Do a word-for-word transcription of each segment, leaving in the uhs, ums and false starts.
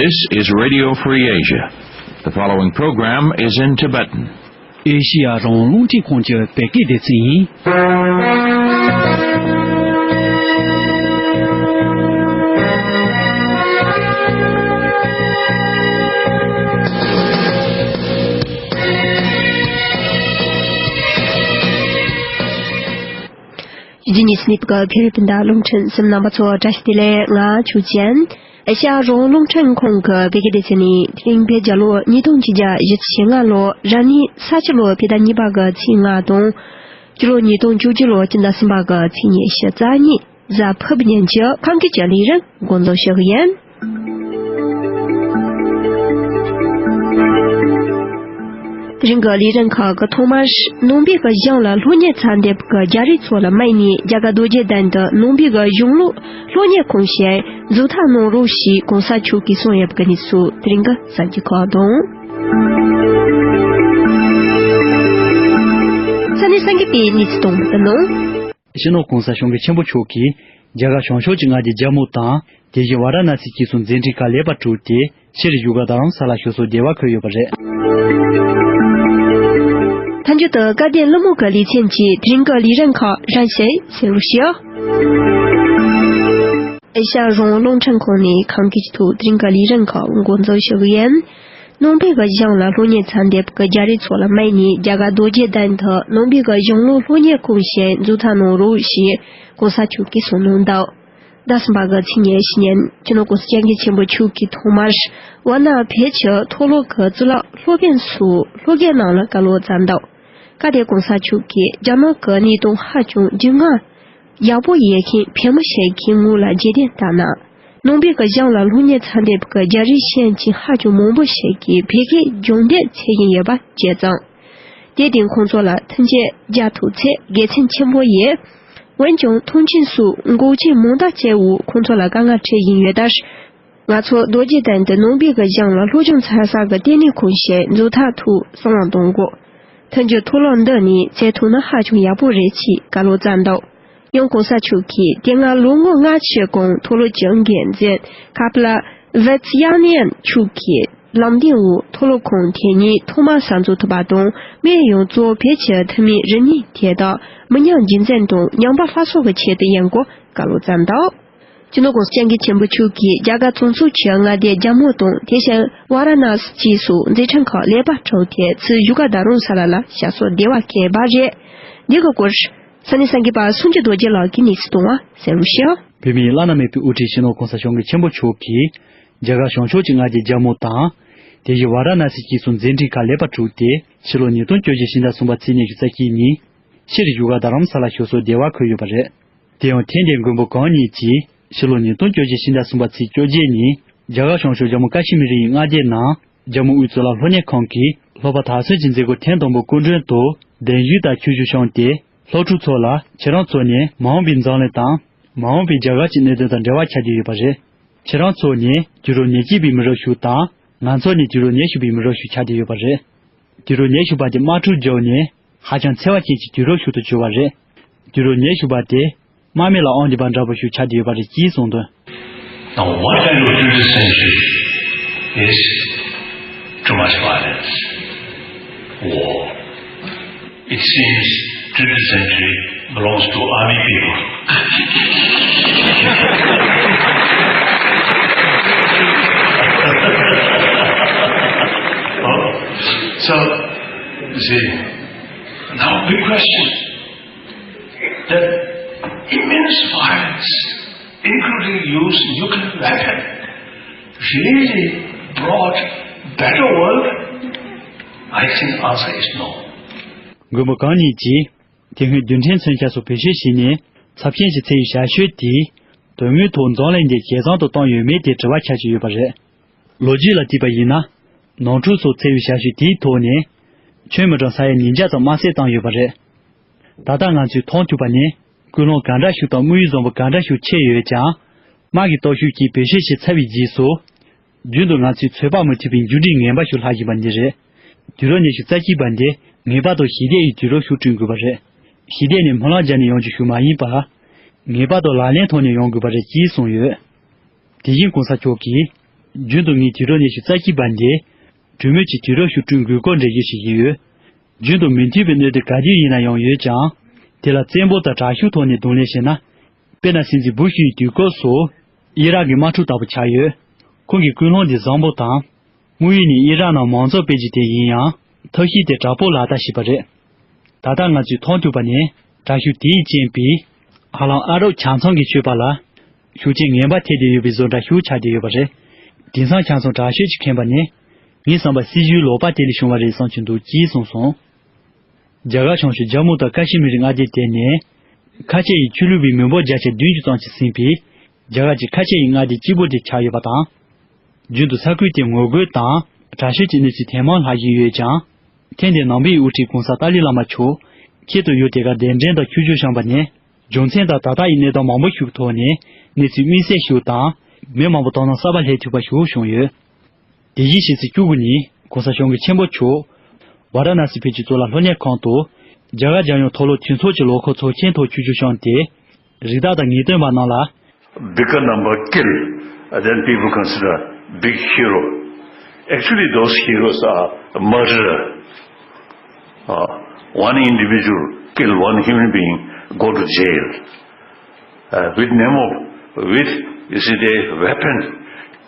This is Radio Free Asia. The following program is in Tibetan. ཨེ་ཤི་ཡ་རང་དབང་རླུང་འཕྲིན་ཁང་གི་བོད་སྐད་སྡེ་ཚན་ཡིན། ཡིན་ཉིས་ནིབ་ཀ་ཁེ་རེ་པིན་ད་རླུང་འཕྲིན་སེམས་རྣམ་པ་ཚོ་བཀྲ་ཤིས་བདེ་ལེགས། ང་ཆུ་ཅན། ཨེ་ཤ་ཡ་རང་དབང་རླུང་འཕྲིན་ཁང་གི་བོད་སྐད་སྡེ་ཚན་ནས་དེ་རིང་བོད་རྒྱལ་ལོ་ཉིས་སྟོང་ཆིག་བརྒྱ་བཞི་བཅུ་ཞེ་ལྔ་ལོ་རབ་གནས་ས་བྱི་ལོ་ཕྱི་ཟླ་གཉིས་པ་གི་ཚེས་ལྔ་དང་། སྤྱི་ལོ་ཉིས་སྟོང་བཅུ་གཅིག་ལོ་སྤྱི་ཟླ་གསུམ་པ་གི་ཚེས་ཉི་ཤུ་རྩ་གཉིས་གཟའ་ཕུར་བུ་ཉིན་གྱི་ཁམས་སྐད་ཀྱི་ལས་རིམ་འགོ་འཛུགས་ཞུ་གི་ཡིན། དེ་རིང་གི་ལས་རིམ་ཁག་གི་ཐོག་མར་ནང་པའི་གི་གཞུང་ལ་སློབ་གཉེར་ཚད་ལྡན་གྱི་རྒྱ་རིགས་ཚོ་ལ་དམིགས་ནས་རྒྱ་གར་རྡོ་རྗེ་གདན་དུ་ནང་པའི་གི་གཞུང་ལུགས་སློབ་གཉེར་ཁང་ཞིག་འཛུགས་ཐབས་གནང་རོགས་ཞེས་གོང་ས་མཆོག་གིས་གསུངས་ཡོད་པའི་གནས་ཚུལ་དེ་རིང་གི་གསར་འགྱུར་ཁག་དང་། ས་གནས་གསར་འགྱུར་པའི་གནས་ཚུལ་དང་བསྟུན་ནོ། སྤྱི་ནོར་གོང་ས་སྐྱབས་མགོན་ཆེན་པོ་མཆོག་གིས་རྒྱ་གར་བྱང་ཕྱོགས་ཀྱི་མངའ་སྡེ་ཇམ་མུ་དང་དེ་བཞིན་ཝཱ་ར་ཎ་སི་བཅས་སུ་མཛད་འཕྲིན་ཁག་ལེགས་པར་གྲུབ་སྟེ་ཕྱིར་བཞུགས་སྒར་རྡ་རམ་ས་ལར་བཞུགས་སར་བདེ་བར་འཁོད་ཡོད་པ་རེད། མཐའ་མཇུག་ཏུ་སྐལ་ལྡན་གླུ་མོ་གི་ལེ་ཚན་གྱི་དེ་རིང་གི་ལས་རིམ་ཁག་རིམ་བཞིན་གསན་རོགས་ཞུ། ཨེ་ཤ་ཡ་རང་དབང་རླུང་འཕྲིན་ཁང་ནས་ཁམས་སྐད་ཀྱི་ཐོག་དེ་རིང་གི་ལས་རིམ་ཁག་འགོ་འཛུགས་ཞུ་གི་ཡིན། ནང་པའི་གི་གཞུང་ལ་སློབ་གཉེར་ཚད་ལྡན་གྱི་རྒྱ་རིགས་ཚོ་ལ་དམིགས་ནས་རྒྱ་གར་རྡོ་རྗེ་གདན་དུ་ནང་པའི་གི་གཞུང་ལུགས་སློབ་གཉེར་ཁང་ཞིག་འཛུགས་ཐབས་གནང་རོགས་ཞེས་གོང་ས་མཆོག་གིས་གསུངས་གནང་འདུག་ཟླ་གསུམ་པ་གི་ཚེས་ཉི་ཤུ་ཉིན་སྤྱི་ནོར་གོང་ས་སྐྱབས་མགོན་ཆེན་པོ་མཆོག་གིས་ཐོག་མར་ཝཱ་ཎ་བོད་ཀྱི་མཐོ་སློབ་ཀྱི་གཙུག་ལག་སློབ་དཔོན་ཚོའི་སློབ་དགེ་རྣམས་ལ་བཀའ་སློབ་བསྩལ་འདུག་སྐབས་དེར་གོང་ས་མཆོག་གིས་རྒྱ་ནག་གི་གནས་སྟངས་ཧ་ཅང་འགྱུར་བ་ཡག་པོ་ཡོད་མཁན་བོད་མི་ཞིག་གི་ངོས་ལ་རྗེས་དྲན་བསྟར་ན། ནང་པའི་གི་གཞུང་ལ་སློབ་གཉེར་ཚད་ལྡན་གྱི་རྒྱ་རིགས་ཤེས་མཁན་ཧ་ཅང་མང་པོ་ཞིག་གིས་བོད་སྐད་སྦྱོང་འདོད་བྱེད་བཞིན་ཡོད་པ་བཅས་དང་། དེར་བརྟེན་ཁོང་ཚོ་ལ་མཐུན་རྐྱེན་སྦྱར་ཐུབ་ཚེ་དགེ་མཚན་ཆེན་པོ་ཡོད། འོན་ཀྱང་མཐོང་ཆེན་སོགས་འགོག་རྐྱེན་མང་དག་བཅས་འོག་ཁོང་ཚོ་ལ་དཀའ་ངལ་འཕྲད་བཞིན་ཡོད་ལྟར། ང་ཚོ་རྡོ་རྗེ་གདན་དུ་ནང་པའི་གི་གཞུང་ལ་སློབ་སྦྱོང་འཚར་ས་གི་ལྟེ་གནས་ཁང་ཞིག་འཛུགས་ཐབས་ཐོག་བསམ་བློ་གཏོང་དགོས། མཐུན་འགྱུར་མཐོ་སློབ་འདི་ནས་བཙལ་ཐུབ་ན་ཧ་ཅང་ཡག་པོ་རེད་ཅེས་བཀའ་སློབ་བསྩལ་འདུག་ཡང་གོང་ས་མཆོག་གིས་དེ་སྔ་ལོ་ངོ་ལྔ་ཕྱེད་གོང་མཐོ་སློབ་ཀྱི་འགན་འཛིན་ཁ་པ་ལ་ཝེ་ཙི་ཡ་ནན་མཆོག་གིས་ལམ་སྟོན་འོག་མཐོ་སློབ་ཁང་དེ་ཉིད་ཐོག་མར་གསར་འཛུགས་ཐུབ་པ་དང་། སྨན་ཡོངས་རྫོགས་བོད་ཀྱི་ཐུན་མིན་རིག་གནས་དེ་དག་མི་ཉམས་རྒྱུན་འཛིན་དང་ཉམས་པ་སླར་གསོ་གི་ཆེད་དུ་ཡིན་སྐོར་བཀའ་སློབ་བསྩལ་འདུག་སྤྱི་ནོར་གོང་ས་སྐྱབས་མགོན་ཆེན་པོ་མཆོག་གིས་རྒྱ་གར་བྱང་ཕྱོགས་ཀྱི་མངའ་སྡེ་ཇམ་མུ་དང་དེ་བཞིན་ཝཱ་ར་ཎ་སི་བཅས་སུ་མཛད་འཕྲིན་ཁག་ལེགས་པར་གྲུབ་སྟེ་ཕྱིར་བཞུགས་སྒར་རྡ་རམ་ས་ལ་ལ་ཞབས་སོར་བདེ་བར་འཁོད་པ་རེད། འདི་གི་སྐོར་ས་གནས་གསར་འགོད་པ་སངས་རྒྱས་རྡོ་རྗེ་ལགས་ཀྱིས་གནས་ཚུལ་བཏང་བ་གསན་རོགས་ཞུ། བོད་མིའི་བླ་ན་མེད་པའི་དབུ་ཁྲིད་སྤྱི་ནོར་གོང་ས་སྐྱབས་མགོན་ཆེན་པོ་མཆོག་གིས་རྒྱ་གར་བྱང་ཕྱོགས་ཀྱི་མངའ་སྡེ་ཇམ་མུ་དང་། དེ་བཞིན་ཝཱ་ར་ཎ་སི་བཅས་སུ་མཛད་འཕྲིན་ཁག་ལེགས་པར་གྲུབ་སྟེ་ཕྱི་ལོ་ཉིས་སྟོང་བཅོ་བརྒྱད་ཕྱི་ཟླ་གསུམ་པ་ཚེས་ཉི་ཤུ་རྩ་གཅིག་ཉིན་ཕྱིར་བཞུགས་སྒར་རྡ་རམ་ས་ལར་བཞུགས་སར་བདེ་བར་འཁོད་ཡོད་པ་རེད། དེ་ཡང་ཐེངས་འདིའི་མགོན་པོ་གང་ཉིད་ཀྱིས་ཕྱི་ལོ་ཉིས་སྟོང་བཅོ་བརྒྱད་ཕྱི་ཟླ་གསུམ་པ་ཚེས་བཅོ་བརྒྱད་ཉིན་རྒྱ་གར་བྱང་ཕྱོགས་ཇམ་མུ་ཀ་ཤི་མིར་ཡི་མངའ་སྡེ་ནང་ཇམ་མུ་དབུས་གཙུག་ལག་སློབ་གཉེར་ཁང་གི་སློབ་པ་དར་ཚོན་གྱི་མཛད་སྒོ་ཐེངས་དང་པོ་སྐུ་མགྲོན་དུ་གདན་ཞུས་དང་ཆོས་ཞུ་བྱུང་སྟེ། སློབ་ཕྲུག་ཚོ་ལ་ཁྱེད་རང་ཚོ་ནི་མ་འོངས་པའི་འཛམ་གླིང་དང་མ་འོངས་པའི་རྒྱ་གར་གྱི་གནད་དོན་དང་འབྲེལ་བ་ཆགས་ཀྱི་ཡོད་པ་རེད། ཁྱེད་རང་ཚོ་ནི་དུས་རབས་ཉེར་གཅིག་པའི་མི་རབས་ཤིག་དང་། ང་ཚོ་ནི་དུས་རབས་ཉེར་གཅིག་པའི་མི་རབས་ཤིག་ཆགས་ཀྱི་ཡོད་པ་རེད། དུས་རབས་ཉེར་གཅིག་པ་དེ་དམག་འཁྲུག་བརྒྱབ་ནས་ཧ་ཅང་འཚེ་བ་ཅན་གྱི་དུས་རབས་ཤིག་ཏུ་གྱུར་བ་རེད། དུས་རབས་ཉེར་གཅིག་པ་དེ་དམག་མི་ལ་དབང་བསྡུས་པ་འདྲ་པོ་ཞིག་ཆགས་ཀྱི་ཡོད་པ་རེད་ཅེས་གསུངས་དོན། Now, what kind of twentieth century is too much violence, war? It seems twentieth century belongs to army people. Huh? So, you see, now big question. That immense violence, including use nuclear weapon, really brought better world? I think answer is no. མགོན་པོ་གང་ཉིད་ཀྱིས་དེ་སྔའི་རྡུལ་ཕྲན་མཚོན་ཆ་སོགས་བེད་སྤྱོད་བྱས་ནས་ཚབས་ཆེན་ཞིག་འཚོལ་བའི་བྱ་སྤྱོད་དེས་དོན་དངོས་ཐོག་འཛམ་གླིང་འདི་ཇེ་བཟང་དུ་བཏང་ཡོད་མེད་དེ་དྲི་བ་ཆགས་ཀྱི་ཡོད་པ་རེད། ལོ་རྒྱུས་ལ་བལྟས་པ་ཡིན་ན། ནོར་འཁྲུལ་སོགས་འཚོལ་བའི་བྱ་སྤྱོད་དེའི་ཐོག་ནས། ཁྱོན་མི་གྲངས་ས་ཡ་ཉིས་བརྒྱ་ཙམ་དམར་གསོད་བཏང་ཡོད་པ་རེད། ད་ལྟ་ང་ཚོས་མཐོང་ཐུབ་པ་ནི། ཀུན་སློང་ག་འདྲ་ཞིག་དང་དམིགས་ཡུལ་བཟང་པོ་ག་འདྲ་ཞིག་ཆེ་ཡོད་ཀྱང་། དམག་གི་སྟོབས་ཤུགས་ཀྱིས་བེད་སྤྱོད་བྱས་ཚར་བའི་རྗེས་སུ། རྒྱུན་དུ་ང་ཚོས་ཚོད་དཔག་མི་ཐུབ་པའི་འགྱུར་འགྲོས་ངན་པ་ཞིག་ལྷག་བཞིན་པ་འདི་རེད། དུས་རབས་ཉི་ཤུ་རྩ་གཅིག་པ་འདི་ངེས་པར་དུ་ཞི་བདེ་ཡི་དུས་རབས་ཤིག་བསྐྲུན་དགོས་པ་རེད། ཞི་བདེ་ནི་སྨོན་ལམ་བརྒྱབ་ནས་ཡོང་རྒྱུ་ཞིག་མ་ཡིན་པར། ངེས་པར་དུ་ལག་ལེན་ཐོག་ནས་ཡོང་དགོས་པ་རེད་ཅེས་གསུངས་ཡོད། དེ་བཞིན་གོང་ས་མཆོག་གིས། རྒྱུན་དུ་ངས་དུས་རབས་ཉི་ཤུ་རྩ་གཅིག་པ་འདི་གྲོས་མོལ་གྱི་དུས་རབས་ཤིག་བསྐྲུན་དགོས་སྐོར་འགྲེལ་བརྗོད་ཞིག་ཡིན་ཡོད། རྒྱུན་དུ་མི་མཐུན་པའི་གནད་དོན་ག་དུས་ཡིན་ན་ཡང་ཡོད་ཀྱང་། དེ་ལ་བཙན་པོ་དང་དྲག་ཤུགས་ཐོག་ནས་གདོང་ལེན་བྱས་ན། དཔེར་ན་སྲིད་འཛིན་བུ་ཤི་ཡི་དུས་སྐབས་སུ། ཨི་རག་གི་དམག་འཁྲུག་ལྟ་བུ་ཆགས་ཡོད། ཁོང་གི་ཀུན་སློང་འདི་བཟང་པོ་དང་། དངོས་ཡོད་ནས་ཨི་རག་ནང་མང་གཙོ་སྤེལ་རྒྱུ་དེ་ཡིན་ཡང་། ཐབས་ཤེས་དེ་དྲག་པོ་ལག་བསྟར་བྱས་པ་རེད། ད་ལྟ་ང་ཚོས་མཐོང་ཐུབ་པ་ནི། དྲག་ཤུགས་དེའི་རྐྱེན་པས། ཧ་ལམ་ཨ་རབ་ཆ་ཚང་གི་ཆོས་པ་ལ། ཤུགས་རྐྱེན་ངན་པ་ཐེབས་བསྡད་ཡོད་པའི་བཟོ་འདྲ་ཞིག་ཆགས་བསྡད་ཡོད་པ་རེད། དེང་སང་ཆ་ཚང་དྲག་ཤུགས་ཀྱིས་ཁེངས་པ་ནི། ངའི་བསམ་པར་སྲིད་ཇུས་ལོག་པ་དེ་ལས་བྱུང་བ་རེད་བསམ་གྱི་འདུག་ཅེས་གསུངས་སོང་། རྒྱ་གར་བྱང་ཕྱོགས་ཇམ་མུ་དང་ཀ་ཤི་མིར་མངའ་སྡེ་དེ་ནི། ཁ་ཆེ་ཡི་ཆོས་ལུགས་པའི་མི་འབོར་བརྒྱ་ཆ་བདུན་ཅུ་ཙམ་ཞིག་ཟིན་པའི། རྒྱ་གར་གྱི་ཁ་ཆེ་ཡི་མངའ་སྡེ་གཅིག་པུ་དེ་ཆགས་ཡོད་པ་དང་། རྒྱུན་དུ་ས་ཁུལ་དེར་ངོ་རྒོལ་དང་དྲག་ཤུགས་ཀྱི་གནས་ཚུལ་ཐེངས་མང་ལྷག་བཞིན་ཡོད་ཀྱང་། ཐེངས་འདིར་ནང་པའི་དབུ་ཁྲིད་གོང་ས་ཏཱ་ལའི་བླ་མ་མཆོག་ཁྱད་དུ་ཡོད་དེ་གར་གདན་འདྲེན་དང་ཆོས་ཕྱོགས་བཤམས་པ་ནི། རྒྱུ་མཚན་དང་ད་ལྟ་ཡི་གནས་སྟངས་མང་པོ་ཞིག་ཐོག་ནས་གནས་ཚུལ་དམིགས་བསལ་ཞིག་དང་། མི་མང་པོ་དོ་སྣང་གསར་པ་སླེབས་ཐུབ་པ་ཞིག་བྱུང་ཡོད། དེ་བཞིན་ཕྱི་ཚེས་བཅུ་དགུ་ཉིན་གོང་ས་སྐྱབས་མགོན་ཆེན་པོ་མཆོག་ཝཱ་ར་ཎ་སི་བོད་ཀྱི་གཙུག་ལག་སློབ་གཉེར་ཁང་དུ། རྒྱ་གར་རྒྱལ་ཡོངས་མཐོ་སློབ་འཐུས་ཚོགས་ཀྱི་ལོ་འཁོར་ཚོགས་ཆེན་ཐོག་ཆོས་ཕྱོགས་བཤམས་ཏེ། རིགས་བདག་དང་ངེས་སྟོན་པ་རྣམས་ལ། Bigger number kill, then people consider big hero. Actually, those heroes are murderer. Uh, one individual kill one human being, go to jail. Uh, with name of, with, you see, the weapon,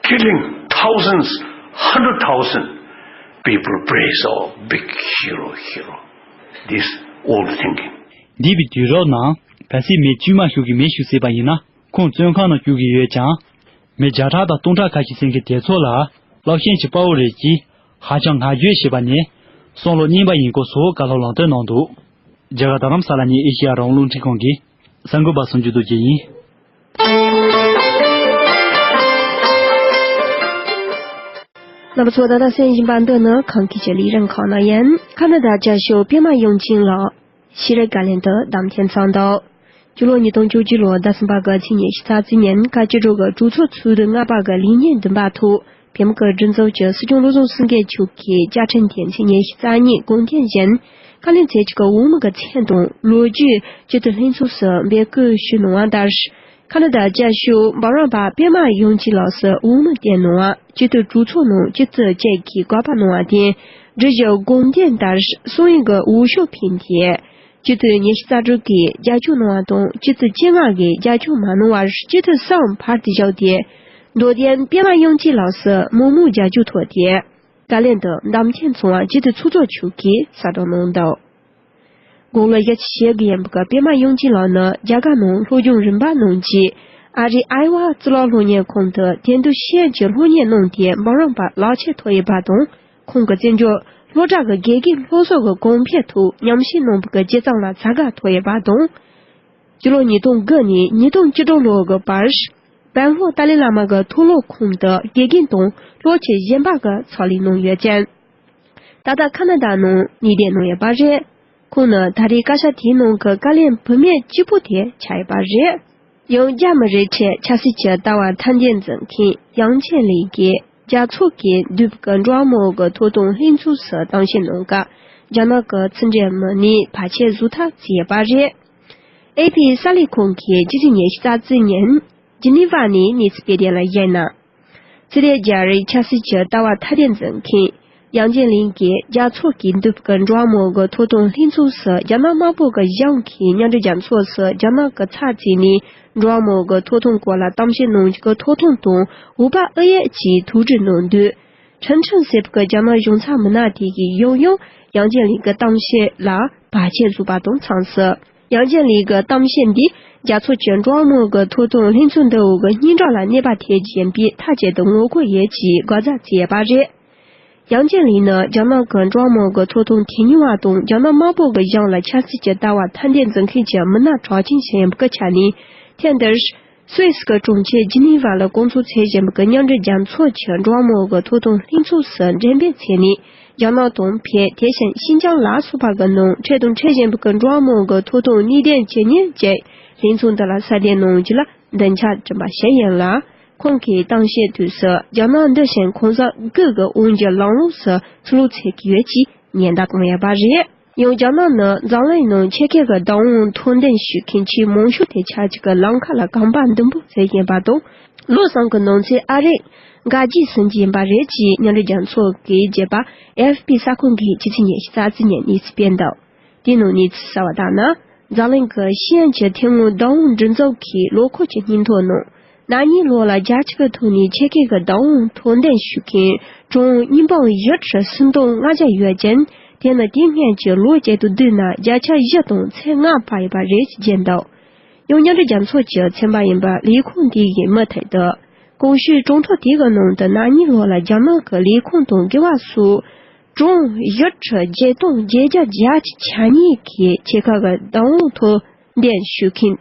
killing thousands, hundred thousand, people praise, "Oh, big hero, hero." This old thinking. འདས་པའི་དུས་རབས་ནང་གལ་སྲིད་མི་དཀྱུས་མ་ཞིག་གིས་མི་ཞིག་བསད་པ་ཡིན་ན། ཁོང་བཙོན་ཁང་ནང་བཅུག་གི་ཡོད་ཀྱང་། མི་བརྒྱ་ཕྲག་དང་སྟོང་ཕྲག་ཁ་ཤས་བསད་མཁན་དེ་ཚོ་ལ་རླབས་ཆེན་གྱི་དཔའ་བོ་རེད་ཅེས་ཧ་ཅང་བསྔགས་བརྗོད་བྱེད་པ་ནི་བསམ་བློ་རྙིང་པ་ཡིན་སྐོར་སོགས་བཀའ་སློབ་ལམ་སྟོན་གནང་འདུག་རྒྱ་གར་རྡ་རམ་ས་ལ་ནས་ཨེ་ཤེ་ཡ་རང་དབང་རླུང་འཕྲིན་ཁང་གི་གསར་འགོད་པ་སུ་འཇུ་རྡོ་རྗེ་ཡིན། རྣམ་པ་ཚོ་ད་ལྟ་གསན་བཞིན་པ་འདི་ནི་ཁམས་སྐད་ཀྱི་ལས་རིམ་ཁག་ནང་ཡིན། ཁ་ན་ཌ་རྒྱལ་ཤོག་པད་མ་དབྱངས་ཅན་ལགས། ཤེས་རིག་བཀའ་བློན་དུ་བདམས་ཐོན་ཚར་འདུག་སྤྱི་ལོ་ཉིས་སྟོང་བཅུ་གཅིག་ལོའི་ཟླ་གསུམ་པ་གི་ཚེས་ཉི་ཤུ་རྩ་གཅིག་ཉིན་བཀའ་སྤྱི་ཁྲོད་ཀྱི་གྲོས་ཚོགས་ཚོགས་དུས་ལྔ་པ་གི་ལས་ཉིན་བདུན་པ་ཐོག་བོད་མི་གི་སྒྲིག་འཛུགས་ཀྱི་སྲིད་སྐྱོང་བློ་བཟང་སེང་གེ་མཆོག་གིས་བཅའ་ཁྲིམས་དེ་ཚེས་ཉི་ཤུ་རྩ་གཉིས་དགོངས་དོན་བཞིན། བཀའ་བློན་ཚོས་ཀྱི་བོད་མི་གི་མཚན་དང་ལོ་རྒྱུས་སྤྱི་འཐུས་ལྷན་ཚོགས་སུ་འབོད་སྐུལ་ཞུས་གནང་བ་ལྟར། ཁ་ན་ཌ་རྒྱལ་ཤོག་འབུམ་རམས་པ་པད་མ་དབྱངས་ཅན་ལགས་སུ་འོས་མི་བཏོན་གནང་བ་སྤྱི་འཐུས་གྲོས་ཚོགས་ནང་སྤྱི་འཐུས་བཅས་ཀྱིས་དགག་པ་གནང་བ་དེ། སྒྲིག་གཞི་དགོངས་དོན་ལྟར་སང་ཉིན་གྱི་འོས་ཤོག་འཕེན་ཏེ། སྤྱི་འཐུས་ཉི་ཤུ་རྩ་དྲུག་གིས་རྒྱབ་སྐྱོར་གནང་བ་དང་སྤྱི་འཐུས་བཅོ་ལྔ་གིས་རྒྱབ་སྐྱོར་མ་གནང་བར་སྤྱི་འཐུས་གསུམ་བར་དུ་བཞག་སྟེ། མདོ་དོན་པད་མ་དབྱངས་ཅན་ལགས་སུ་མང་མོས་རྒྱབ་སྐྱོར་ཐོབ་སྟེ། བཀའ་བློན་དུ་བདམས་ཐོན་སོང་བ་སྤྱི་འཐུས་ཚོགས་གཙོ་མཆོག་གིས་གསལ་བསྒྲགས་གནང་འདུག་དགུང་ལོ་བཞི་བཅུ་ཞེ་དགུ་ཡིན་པའི་པད་མ་དབྱངས་ཅན་ལགས་ནི་རྒྱ་གར་ནང་སློབ་སྦྱོང་རིམ་པ་གནང་རྗེས། ཨ་རིའི་ཨའེ་ཝ་གཙུག་ལག་སློབ་གཉེར་ཁང་དུ་དེང་དུས་ཤེས་ཡོན་གྱི་སློབ་གཉེར་གནང་སྟེ་འབུམ་རམས་པ་ལག་ཁྱེར་ཐོབ་ཡོད་པ་དང་། ཁོང་གི་བརྩི་འཇོག་སློབ་གྲྭ་གི་དགེ་རྒན་སློབ་གསོ་གི་གོང་འཕེལ་ཐོག་ཉམས་ཞིབ་གནང་བའི་བྱས་རྗེས་ལ་བྱ་དགའ་ཐོབ་ཡོད་པ་དང་། སྤྱི་ལོ་ཉིས་སྟོང་དགུ་ནས་ཉིས་སྟོང་བཅུ་དྲུག་ལོ་གི་བར། བན་ཧོ་ཏཱ་ལའི་བླ་མ་གི་མཐོ་སློབ་ཁང་དུ་དགེ་རྒན་དང་སློབ་ཕྱི་གཞན་པ་གི་ཕྱག་ལས་གནང་ཡོད་ཅིང་། ད་ལྟ་ཁ་ན་ཌ་ནང་གནས་སྡོད་གནང་ཡོད་པ་རེད། ཁོང་ནི་ད་རེས་བཀའ་ཤག་དེའི་ནང་གི་བཀའ་བློན་བུད་མེད་གཅིག་པུ་དེ་ཆགས་ཡོད་པ་རེད། ཡང་རྒྱ་མི་རིགས་ཁྲོད་ཆབ་སྲིད་ཀྱི་ལྟ་བ་འཐེར་འདོན་མཛད་མཁན་ཡང་ཅིན་ལི་གིས་རྒྱལ་ཚོགས་ཀྱིས་འདུས་པའི་འགྲོ་བ་མིའི་ཐོབ་ཐང་ལྷན་ཚོགས་སུ་གཏམ་བཤད་གནང་སྐབས། རྒྱ་ནག་གི་ཕྱི་འབྲེལ་མི་སྣས་བར་ཆད་བཟོ་ཐབས་བྱས་ཡོད་པ་རེད། ཨེ་ཕི་གསར་ལས་ཁང་གིས་སྤྱི་ཚེས་ཉི་ཤུ་རྩ་གཅིག་ཉིན་ཇི་ནི་ཝ་ནས་གནས་ཚུལ་སྤེལ་དོན་ལ་གཞིགས་ན། ཕྱི་དྲིལ་རྒྱ་རིགས་ཆབ་སྲིད་ཀྱི་ལྟ་བ་འཐེར་འདོན་མཛད་མཁན་ཡང་ཅིན་ལི་གིས་རྒྱལ་ཚོགས་ཀྱིས་འདུས་པའི་འགྲོ་བ་མིའི་ཐོབ་ཐང་ལྷན་ཚོགས་སུ་རྒྱ་ནག་དམར་པོ་གི་གཞུང་གིས་མཉམ་འབྲེལ་རྒྱལ་ཚོགས་སུ་རྒྱ་ནག་གི་ཚབ་བྱས་ནས་འགྲོ་བ་མིའི་ཐོབ་ཐང་སྐོར་ལ་གཏམ་བཤད་གནང་རྒྱུ་གི་ཐོབ་ཐང་དང་། འོས་པ་ཨུ་ཡོན་གྱིས་ཐུགས་སྤྲོ་གནང་དུས། ཁྲིན་ཁྲིན་ཟེར་བའི་རྒྱ་ནག་གཞུང་ཚབ་མི་སྣ་དེ་གིས་ཡང་ཡང་ཡང་ཅིན་ལི་གི་གཏམ་བཤད་ལ་བར་ཆད་བཟོས་པ་དང་མཚུངས་སུ། ཡང་ཅིན་ལི་གི་གཏམ་བཤད་འདིས་རྒྱལ་ཚོགས་ཀྱི་འགྲོ་བ་མིའི་ཐོབ་ཐང་ལྷན་ཚོགས་འདི་འོག་གི་སྙན་གྲགས་ལ་གནོད་པ་ཐེབས་རྒྱུ་ཡིན་པས་མཐའ་གཅིག་ཏུ་ངོ་རྒོལ་ཡོད་ཅེས་དགག་བྱ་བྱས་ཡོད་པ་རེད། ཡང་ཅིན་ལི་ནི་རྒྱ་ནག་གི་འགྲོ་བ་མིའི་ཐོབ་ཐང་ཐོན་མྱོང་བ་དང་། རྒྱ་ནག་དམར་པོ་གི་གཞུང་ལ་ཆབ་སྲིད་ཀྱི་ལྟ་བ་འཐེར་འདོན་མཛད་མཁན་གྱི་མི་སྣ་གྲགས་ཅན་ཞིག་ཡིན་པའི་ཆ་ནས། ཐེངས་འདིར། སུད་སི་གི་གྲོང་ཁྱེར་ཇི་ནི་ཝ་ལ་སྐོང་ཚོགས་བྱེད་བཞིན་པའི་མཉམ་འབྲེལ་རྒྱལ་ཚོགས་ཀྱི་འགྲོ་བ་མིའི་ཐོབ་ཐང་ལྷན་ཚོགས་སུ་འགྲེམས་སྤེལ་བྱས་ནས། རྒྱ་ནག་དང་བོད། དེ་བཞིན་ཤིན་ཅང་ལ་སོགས་པ་གི་ནང་འཕྲད་དང་འཕྲད་བཞིན་པའི་འགྲོ་བ་མིའི་ཐོབ་ཐང་གནད་དོན་ཇི་སྙེད་ཅིག་ལྷན་ཚོགས་འདི་ལ་གསལ་འདེབས་གནང་རྒྱུ་ལ་སྡིངས་ཆ་བསྐྲུན་པ་ཞིག་ཡིན་ལ། ཁོང་གིས་གཏམ་བཤད་དུས་སུ་རྒྱ་ནག་འདི་བཞིན་གང་ཟག་སྒེར་གྱི་དབང་སྒྱུར་ལམ་ལུགས་སུ་ཚུར་ལོག་འཚོལ་གྱི་ཡོད་ཅེས་ཉེན་བརྡ་བཏང་ཡོད་པ་རེད། ཡང་རྒྱ་ནག་ནི་འཛམ་གླིང་ནང་ཆེད་མཁས་ཀྱི་བདག་དབང་ཐོབ་འདོན་ཞུ་མཁན་ཆེས་མང་ཤོས་དེ་ཆགས་ཀྱི་ལམ་ཁ་ལ་གོམ་པ་མདུན་སྤོ་བྱེད་བཞིན་པ་དང་། ལོ་གསུམ་གྱི་ནང་ཚུད་ཨ་རིའི་འགག་རྒྱས་སུ་འགྱུར་བཞིན་པ་རེད་ཅེས་མཉམ་འབྲེལ་རྒྱལ་ཚོགས་ཀྱིས་བརྗོད་པ་ཨེ་ཨེཕ་པི་གསར་ཁང་གིས་ཕྱི་ཚེས་ཉི་ཤུ་རྩ་གཅིག་ཉིན་གནས་ཚུལ་སྤེལ་འདུག་དེའི་ནང་གནས་ཚུལ་གསལ་བ་ལྟར་ན། འཛམ་གླིང་གི་ཤེས་ཡོན་གྱི་ཐོན་དངོས་བདག་དབང་སྒྲིག་འཛུགས་ཀྱི་ལོ་འཁོར་གྱི་སྙན་ཐོ་ནང་། ན་ནིང་ལོ་ལ་རྒྱལ་སྤྱི་གི་ཐོག་ནས་ཆེད་མཁས་ཀྱི་བདག་དབང་ཐོབ་འདོན་ཞུ་མཁན་གྲངས་ཉིས་འབུམ་བཞི་ཁྲི་སུམ་སྟོང་ལྔ་བརྒྱ་ཡོད་ཅིང་། དེ་ནི་དེ་སྔོན་གྱི་ལོ་བརྒྱད་དང་བསྡུར་ན་བརྒྱ་ཆ་བཞི་དང་ཚེག་ལྔ་འཕར་ཡོད་པ་རེད་ཅེས་བརྗོད་འདུག་ཡང་མཉམ་འབྲེལ་རྒྱལ་ཚོགས་ཀྱི་ཚན་པ་ཡིན་པ་ལས་ཁུངས་དེ་ཡིས་མུ་མཐུད་དུ། གོང་ཞུས་གྲངས་ཐོ་དེ་གི་ནང་དུ་ན་ནིང་ལོ་ལ་རྒྱ་ནག་གི་ལས་ཁུངས་དང་དགེ་བ་སོགས་གྲངས་བཞི་ཁྲི་བརྒྱད་སྟོང་བརྒྱད་བརྒྱ་བརྒྱད་ཅུ་གྱ་གཉིས་ཀྱིས་ཆེད་མཁས་ཀྱི་བདག་དབང་ཐོབ་འདོན་ཞུ་མཁན།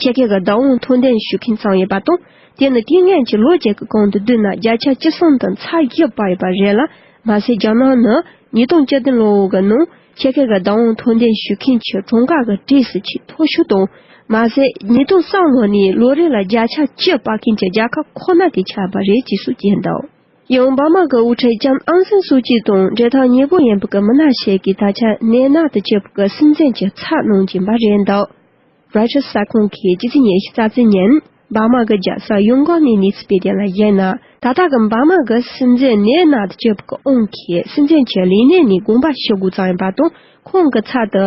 ཆེད་མཁས་ཀྱི་བདག་དབང་ཐོབ་འདོན་ཞུ་མཁན་ཙམ་ཡོད་པ་དང་། དེ་ནི་དེ་སྔོན་གྱི་ལོ་བརྒྱད་ཀྱི་གོང་དུ་བསྡུར་ན་བརྒྱ་ཆ་བཅུ་གསུམ་དང་ཚེག་བཞི་འཕར་ཡོད་པ་རེད་ལ། མ་ཟད་རྒྱ་ནག་ནི་ཉིས་སྟོང་བཅུ་བདུན་ལོ་གི་ནང་ཆེད་མཁས་ཀྱི་བདག་དབང་ཐོབ་འདོན་ཞུ་མཁན་གྱི་གྲངས་ཀ་གི་གྲས་སུ་ཆེས་མཐོ་ཤོས་དང་། མ་ཟད་ཉིས་སྟོང་གསུམ་ལོ་ནས་ལོ་རེ་ལ་བརྒྱ་ཆ་བཅུ་འཕར་མཁན་གྱི་རྒྱལ་ཁབ་ཁོ་ན་དེ་ཆགས་པ་རེད་ཅེས་སུ་བརྗོད་འདུག་ཡང་འབར་མ་གི་དབུ་ཁྲིད་ལྕམ་ཨང་སན་སུའུ་ཅི་དང་འབྲེལ་ཐག་ཉེ་པོ་ཡིན་པའི་མི་སྣ་ཞིག་གིས་ད་ཆ་ནད་མནར་དུ་གྱུར་པའི་སྲིད་འཛིན་གྱི་ཚབ་གནང་གྱིན་པ་རེད་འདུག་རོའི་ཊར་གསར་ཁང་གིས་ཕྱི་ཚེས་ཉི་ཤུ་རྩ་གཅིག་ཉིན་འབར་མ་གི་རྒྱལ་ས་ཡོང་ཀོང་ནས་གནས་ཚུལ་སྤེལ་དོན་ལ་གཞིགས་ན། ད་ལྟ་གི་འབར་མ་གི་སྲིད་འཛིན་ནད་མནར་དུ་གྱུར་པའི་དབང་གིས་སྲིད་འཛིན་གྱི་ལས་གནས་ནས་དགོངས་པ་ཞུ་དགོས་ཙམ་ཡིན་པ་དང་། ཁོང་གི་ཚབ་ཏུ་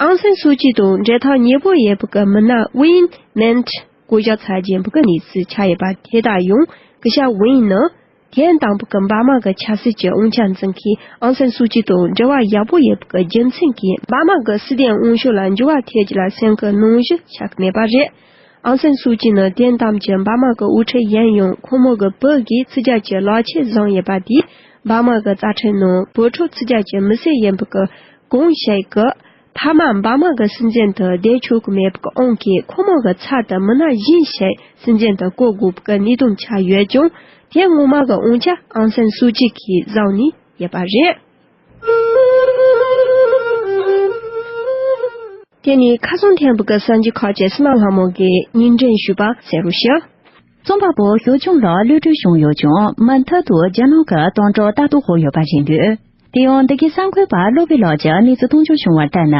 ཨང་སན་སུའུ་ཅི་དང་འབྲེལ་ཐག་ཉེ་པོ་ཡོད་པའི་མི་སྣ་ཝིན་མིན་ཊི་བསྐོ་གཞག་བྱ་རྒྱུ་ཡིན་པའི་གནས་ཚུལ་ཆགས་ཡོད་པ། དེ་ལྟར་ཡང་སྐུ་ཞབས་ཝིན་ནི། དེང་དང་པོ་གི་འབར་མ་གི་ཆབ་སྲིད་ཀྱི་དབང་ཆ་འཛིན་མཁན་ཨང་སན་སུའུ་ཅི་དང་འབྲེལ་བ་ཡག་པོ་ཡོད་པའི་རྒྱུ་མཚན་གྱིས་འབར་མ་གི་སྲིད་དོན་དབང་ཤུགས་ལ་འགྱུར་བ་ཐེབས་རྒྱུ་ལ་སེམས་ཁུར་གནང་གཞི་ཆགས་ཀྱི་མེད་པ་རེད། ཨང་སན་སུའུ་ཅི་ནི་དེང་དུས་ཀྱི་འབར་མ་གི་དབུ་ཁྲིད་ཡིན་ཡང་ཁོང་མོ་གི་བུ་གིས་ཚིག་རྒྱག་གི་ལག་ཁྱེར་བཟུང་ཡོད་པ་དེས་འབར་མ་གི་རྩ་ཁྲིམས་ནང་བུ་ཕྲུག་ཚིག་རྒྱག་གི་མི་སེར་ཡིན་པའི་གི་གང་ཞིག་གི་ཕ་མ་འབར་མ་གི་སྲིད་འཛིན་དུ་བསྡད་ཆོག་གི་མེད་པའི་དབང་གིས་ཁོ་མོ་གི་ཚབ་ཏུ་མི་སྣ་གཞན་ཞིག་སྲིད་འཛིན་དུ་བསྐོ་དགོས་པའི་གནད་དོན་ཆགས་ཡོད་ཀྱང་། དེ་སྔོན་མ་གི་དབང་ཆ་ཨང་སན་སུའུ་ཅི་གིས་བཟུང་ནས་ཡོད་པ་རེད། དེ་ནི་ཁ་སང་ཐོན་པའི་གསར་འགྱུར་ཁག་ཅིག་སི་མ་ལྷ་མོ་གིས་སྙན་སྒྲོན་ཞུས་པ་གསན་རོགས་ཞུ། རྩོམ་པ་པོ་ཞའོ་ཅུན་ལགས་གློད་གྲོལ་བྱུང་ཡོད་ཀྱང་མུ་མཐུད་དུ་རྒྱ་ནག་གི་དམ་དྲག་ལྟ་རྟོག་འོག་ཡོད་པ་རེད་འདུག་དེ་ཡང་འདི་གའི་གསར་འགོད་པ་བློ་བྷེ་ལགས་ཀྱིས་གནས་ཚུལ་གཏོང་ཕྱོགས་བྱུང་བ་ལྟར་ན།